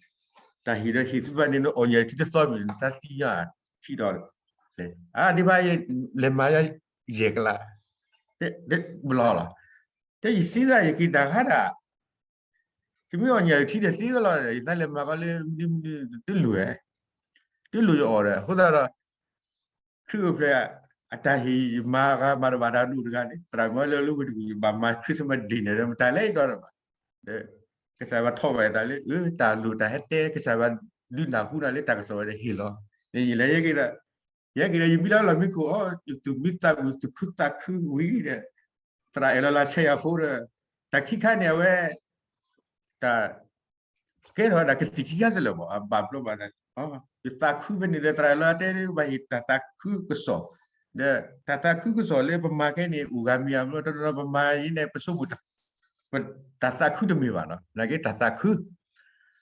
တၢ်ဟ့ၣ်ဒီးဟ့ၣ်သုဘၣ်န့ၣ် နအီၣ်ညၣ်ထံတသီမ့ၢ် နတၢ်သံညါ ထံဒီး လဲၤ အဒံးဘၣ် လဲၤမၤယဲၢ်ကလး ဘျီလီၤ တဲယစံးဒၣ်ယက့ၤတၢ်ဃါဒၣ် ယမ့ၢ်အီၣ်ညၣ်ယထံဒီးသ့ကလီၤဒီး ယသးလဲၤမၤကီလၢမနုၤမနုၤ တလိၣ်ဝဲ တလိၣ်ယအီၣ်ဒီး အဃိသတးဒီး ခရံာ်အိၣ်ဖျဲၣ် အတၢ်ဟ့ၣ်ယမၤဂၤမၤတဘၣ်တၢ်ဒိၣ်တဂၤန့ၣ် သရၣ်မီလၢလၢဝဲတကူၣ် ယဘၣ်မၤ Christmas dinner ဒီးမတၤလဲၣ်ယတီဒီးဘၣ် ဒီး ကစၢ်ယွၤထီၣ်ဘၣ်ယသးလၢ အၢ တၢ်လိၣ်တၢ်ဟဲတဲ ကစၢ်ယွၤဒုးနၢ်ဟူနၤလၢတၢ်ကစီၣ်ဝဲဒီးဟ့ၣ်လီၤ ယလဲၤယက့ၤဒီး ယဟဲက့ၤဒီးယမံလၢလီၢ်မံခိၣ်အီၤ ယသူၣ်မံသးမုာ်သူၣ်ခုသးခုဝံၤဒီး သရၣ်အဲၣ်လီၤလၢဆဲးယၤဖိဒီး တၢ်ခံခါန့ၣ်အဝဲ တၢ် ကဲထီၣ်ဝဲဒၣ်ကသံၣ်ခံခါစ့ၢ်လၢၤဘၣ် အဘၣ်ဘျီဘၣ်ဒၣ် ယသးခုဖဲန့ၣ်ဒီး သရၣ်အဲၣ်လီၤတဲဘၣ်ဟ့ၣ်တၢ်သးခုကစီၣ် ဒီးတၢ်သးခုကစီၣ်လၢပမၤခဲန့ၣ် အိၣ်ဂၤမံၤအါဘျီ တနီၤနီၤပမၤအံၤန့ၣ် ပဆိကမိၣ် တၢ်သးခုတမ့ၢ်ဘၣ်နီၤ နာ်က့တၢ်သးခု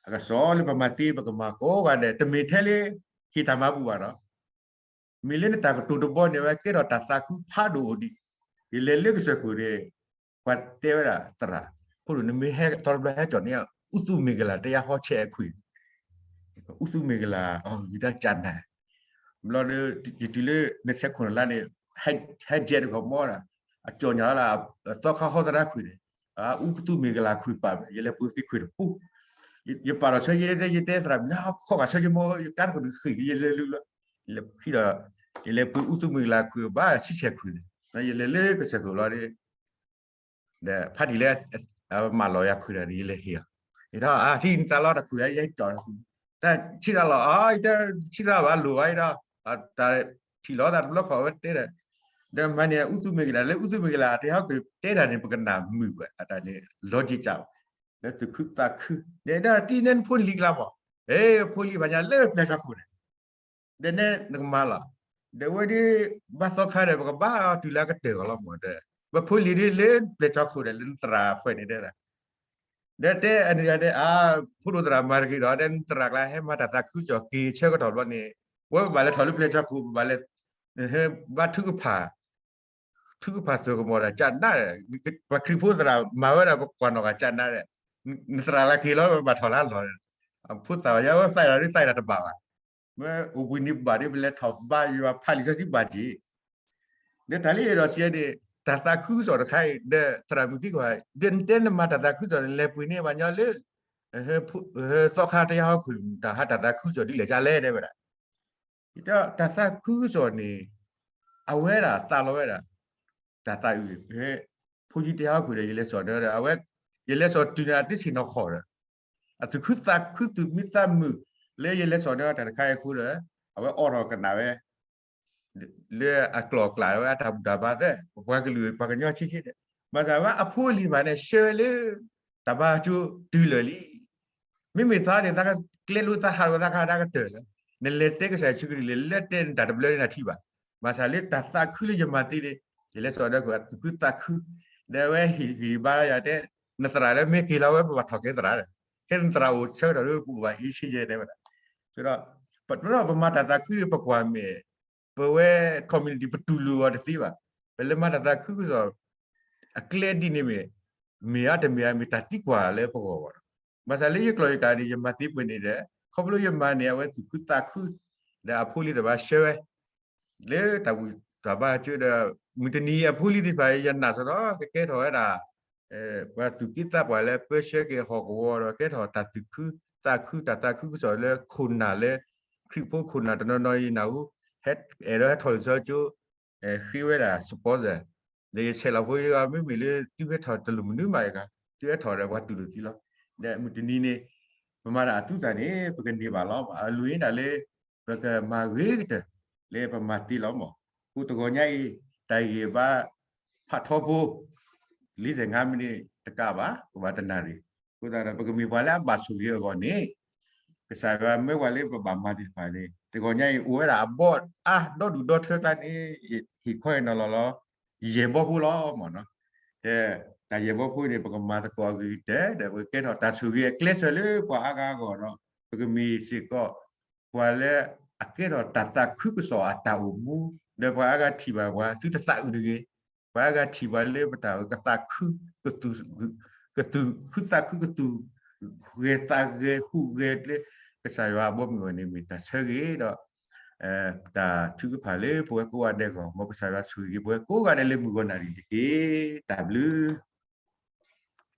အကစီၣ်လၢပမၤသ့ပကမၤကိးဂၤဒဲး တမ့ၢ်ထဲလၢ ဟ့ၣ်တၢ်မၤဘူၣ်ဘၣ်နီၤ မ့ၢ်လၢနတၢ်ကတိၤတဘီန့ၣ်ဝဲ ကဲထီၣ်တၢ်သးခုဖးဒိၣ်အိၣ်ဒံး ယလဲၤလၢကစၢၢ်ခိၣ်န့ၣ် ပှၤတဲဝဲဒၣ်သရၣ် ဖိဒိၣ်နမ့ၢ်ဟဲထီၣ်တဘျီဟဲကၠီၣ်န့ၣ် အူသူမ့ၢ်ကလၤတယါဟီဆဲးအခွံၣ် အူသူမ့ၢ်ကလၤ အီၤဂံၢ်တၢ်ကၢ်နၤ ဘျီဒီး ယတုၤလၢနဆဲးခိၣ်နလါန့ၣ် ဟဲကဲတခီမီဒီး အကၠီၣ်ညါလၢ အသီခါဟီသရၣ်ခွံၣ်န့ၣ် အူကသူမ့ၢ်ကလၤခွံၣ်ပာ် ယလဲၤပှ့ၤသ့ခွံၣ်တပူၤ ယပာ်လီၤဆၢယဲ ယတဲသရၣ် မ့ၢ်ဟီခီဂာ်ဆၢယမိၢ် ယကါတခိၣ်န့ၣ်ဃံၣ်ကယဲလၢလၢလီၤ ယလဲၤပှ့ၤအူသူမ့ၢ်ကလၤခွံၣ်ဘၣ်ဆံဆဲးခွံၣ်န့ၣ် ယလဲၤလၢကစၢၢ်ခိၣ်လီၤဒီး ဒီးဖးတံၢ်လၢ မၢလီၤယၤခွံၣ်ဒီး ယလဲၤဟ့ၣ်အီၤ ယထီၣ်အါထံၣ်နသးလီတၢ်ခွံၣ်ယဲ ယကၠီၣ် တၢ်ဆံးတၢ်လီၤ အတဆံးတၢ်ဘၣ်လိၣ်ဘၣ်ဒီး တၢ်ထံၣ်လီၤသးတဘျီဃီဝဲတဲဒီး ဒီးမၤန့ၣ် အူသူမ့ၢ်ကလၤ လၢအူသူမ့ၢ်ကလၤ တဟဲက့ၤတဲတၢ်န့ၣ် ပကနၣ်မုာ်ဝဲ အတၢ်န့ၣ် လီၤက့ၤကၢ်ဝဲ လၢသူၣ်ခုသးခု ဒီးတၢ်တံၢ်န့ၣ်နဖိနလံၤကျါမး ဟဲဖိလံၤဘၣ်ညါလၢပျဲၢ်စီခိၣ်န့ၣ် ဒီးနဲနကမၤလီၤ ဒီးဝဲဒၣ် ဘၣ်သီခါဒီး ပကဘၣ်တုၤလၢကတၢၢ်ဂီၤလီၤမးဒီး ပဖိလံၤဒ်လၢပျဲၢ်စီခိၣ်ဒီး လၢနသရၣ်အဖှဲၣ်န့ၣ်တဲဒၣ် ဒီးတဲအန့ၣ်ဒီး အါ ဖိဒိၣ်သရၣ်မၤတဂ့ၤဒီး ဒီးနသရၣ်ကျါဟဲမၤတၢ်သးခုကစီၣ်က့ၤဆၢကတီၢ်ဘျီန့ၣ် ဝဲပဘၣ်လဲၤထီၣ်လၢပျဲၢ်စီခိၣ် ပဘၣ်လဲၤ ဘၣ်ထုကဖၣ် ထုကဖၣ်သၢကမီၤဒီးကၢ်နါဒီး ပှၤခရံာ်ဖိသရၣ်မၤဝဲဒၣ်ပကွၢ်နီၣ်ဂၤကၢ်နါဒီး နသရၣ်လၢက့ၤလီၤ ပဘၣ်ထီၣ်လၢအလီၢ် အဖိသၣ်ဝဲယဝဲသးဒ်သးဒၣ်တဘၣ်ဘၣ် မ့ၢ်အိၣ်ဘှံးနံၤဘၣ်ဒီး ပလဲၤထီၣ်ဘါယွၤဖးလံာ်စီဆှံဘၣ်က့ၤ, ဒီးတၢ်လၢယအဲၣ်ဒိးစံးန့ၣ် တၢ်သးခုကစီၣ်တခါအံၤ ဒီးသရၣ်မုၣ်သံကွၢ် ဒီးနတဲနမၤတၢ်သးခုကစီၣ်န့ၣ် လဲၤပှ့ၤန့ၢ်ပှၤကညီလၢ သီခါတယါဟီၣ်ခိၣ် တၢ်ဟးတၢ်သးခုကစီၣ်ဒ်လဲၣ်ကလဲၣ် တဲဝဲဒၣ်. တၢ်သးခုကစီၣ်န့ၣ် အဝဲဒၣ်သးလီၤဝဲဒၣ် တၢ်သးအုး ဖိယံၤတယါဟီၣ်ခိၣ်ဒီး ယလဲၤစိာ်န့ၢ်ဒီး အဝဲ ယလဲၤစိာ်တုၤန့ၣ် အတဆ့ၣ်နီၤခီၣ်ဒီး အသူၣ်ခုသးခု သူၣ်မံသးမုာ် လၢယလဲၤစိာ်န့ၢ်တၢ်တခါအံၤအဃိဒီး အဝဲအိးထီၣ်ကနၣ်ဝဲ လၢအကျိာ်အကျဲဝဲအတၢ်ဘူၣ်တၢ်ဘါသ့ၣ် ပပှၤကလုာ်ပှၤကညီဆံးဆံးဒီး ဘၣ်ဆၣ်ဝဲအဖိအလံၤဘၣ်န့ၣ် ဆှၢဝဲလၢ တၢ်ဘါကၠိတုၤလၢာ်လံ. မ့မ့ၢ်သးန့ၣ် သးကျဲလိာ်သးဟးလိာ်သးကဒါကတၢၢ်လၢ နလဲၤတဲကစၢ်ယ့ၣ်ၡူးခရံာ်လၢ လၢတဲနတၢ်တဘျၢန့ၣ်နထံၣ်ဘၣ်. ဘၣ်ဆၣ်လၢတၢ်သးခုလၢယမၤသ့န့ၣ် ယလဲၤစိာ်ဒီး အသူၣ်ခုသးခု ဒီးအဝဲဟ့ၣ်ဂံၢ်ဘါယၤတဲ နသရၣ်လၢမ့ၢ်က့ၤလီၤဝဲ ပဘၣ်ထီၣ်ကဲသရၣ်ဒီး ခဲနသရၣ်အိၣ်ဆၢကတီၢ်လၢပအိၣ်ဘၣ်အ့ၣ်ဆ့ယဲတဲဝဲဒၣ်. ဒီးပမၤတၢ်သးခုဒီး ပကွၢ်မဲာ် ပဝဲ community ပတူၢ်လိာ်အီၤတသ့ဘၣ်. ပလဲၤမၤတၢ်သးခုကစီၣ် အကျဲဒ်န့ၣ်မ့ၢ် မ့ၢ်အါတမ့ၢ်အါ မ့ၢ်တၢ်သံကွၢ်လၢပဂီၢ်ဘၣ်ဒီး ဘၣ်ဆၣ်လၢယကျိာ်ယကျဲန့ၣ် ယမၤသ့ပှဲၤန့ၣ်ဒီး ခီဖျိယမၤန့ၣ် အဝဲသူၣ်ခုသးခု ဒီးအဖိလံၤတဘၣ်ဆှၢဝဲ လၢတၢ်ဘူၣ်တၢ်ဘါကၠိဒီး မုၢ်တနံၤအဖိလံၤသ့ၣ်တဖၣ် ယနာ်စ့ၢ်ဒီး ကကဲထီၣ်ဝဲဒၣ် ပှၤသူၣ်က့သးပှၢ်လၢပၢဆှၢက့ၤဟီၣ်ကဝီၤဒီး ကဲထီၣ်တၢ်သူၣ်ခုသးခု တၢ်သးခုကစီၣ်လၢခိၣ်နၢ်လၢ ခရံာ်ဖိခိၣ်နၢ်တနီၤနီၤအံၤနၢ်ဟူ အဲၣ်ဒိးဟဲထီၣ်လံာ်စီဆှံကၠိ ဃ့ဝဲဒၣ် sponsor ဒီးယဆဲးလီၤဖိအံၤ မ့မ့ၢ်လၢသုဟဲထီၣ်တလိၣ်မနုၤမးအဂၤ သုဟဲထီၣ်ဒီးပှၤတူၢ်လိာ်သ့လီၤ. ဒီးမုၢ်တနံၤန့ၣ် ပမၤတၢ်အသူသၣ်န့ၣ် ပကန့ၢ်ဘၣ်လီၤ. အလိၣ်ဒၣ်လၢ ပကမၤဂ့ၤကတၢၢ် လၢပမၤသ့လီၤမး. အဃိတဂီၤညါအံၤ တၢ်ဂ့ၢ်ဘါ ဖးထီဖိ လေးဆယ့်ငါးမိနစ် တကးဘၣ် ကဘၣ်တနၣ်ရံၣ်. အဃိသတးဒီး ပကမ့ၢ်ပှၤလၢအဘၣ်ဆိၣ်ဂ့ၤအဂီၢ်န့ၣ် ကစၢ်ယွၤမၢပှၤလၢပဘၣ်မၤသ့ၣ်တဖၣ်န့ၣ် တဂီၤညါအံၤ အိၣ်ဝဲဒၣ်အဘီအါဒီဒူၣ်ဒီထၢကျါန့ၣ် ဟ့ၣ်ခီအံၤနီၤလီၤလီၤ ယဲၢ်ဘီဖိလီၤမးနီၤ. တဲ တၢ်ယဲၢ်ဘီဖိန့ၣ် ပကမၤသကိးအဂ့ၤကတၢၢ်ဒီး ပကကဲထီၣ်တၢ်ဆိၣ်ဂ့ၤအကျဲးစၢးလၢပှၤအါဂၤအဂီၢ်ဒီး ပကမ့ၢ်စ့ၢ်ကီး ပှၤလၢအကဲထီၣ်တၢ်သးခုကစီၣ်အတၢ်အိၣ်မူ ဒီးပှၤအါဂၤထံၣ်ဘၣ်ပှၤ သုတသးအုးတဂ့ၤ. ပှၤအါဂၤထံၣ်ပှၤလၢပတၢ်ကသးခု ကသူၣ်ခုသးခု ကသူၣ်ဂဲၤသးဂဲၤဟူးဂဲၤလၢ ကစၢ်ယွၤအဘီအမုၢ်အဂီၢ်န့ၣ် မ့ၢ်တၢ်ဆၢဂ့ၤဒီး တၢ်ထုကဖၣ်လၢပဝဲကိးဂၤဒဲးအဂီၢ် မ်ကစၢ်ယွၤဆိၣ်ဂ့ၤက့ၤပဝဲကိးဂၤဒဲးလၢမုၢ်ဂီၤနၣ်ရံၣ်တက့ၢ်. တၢ်ဘျုး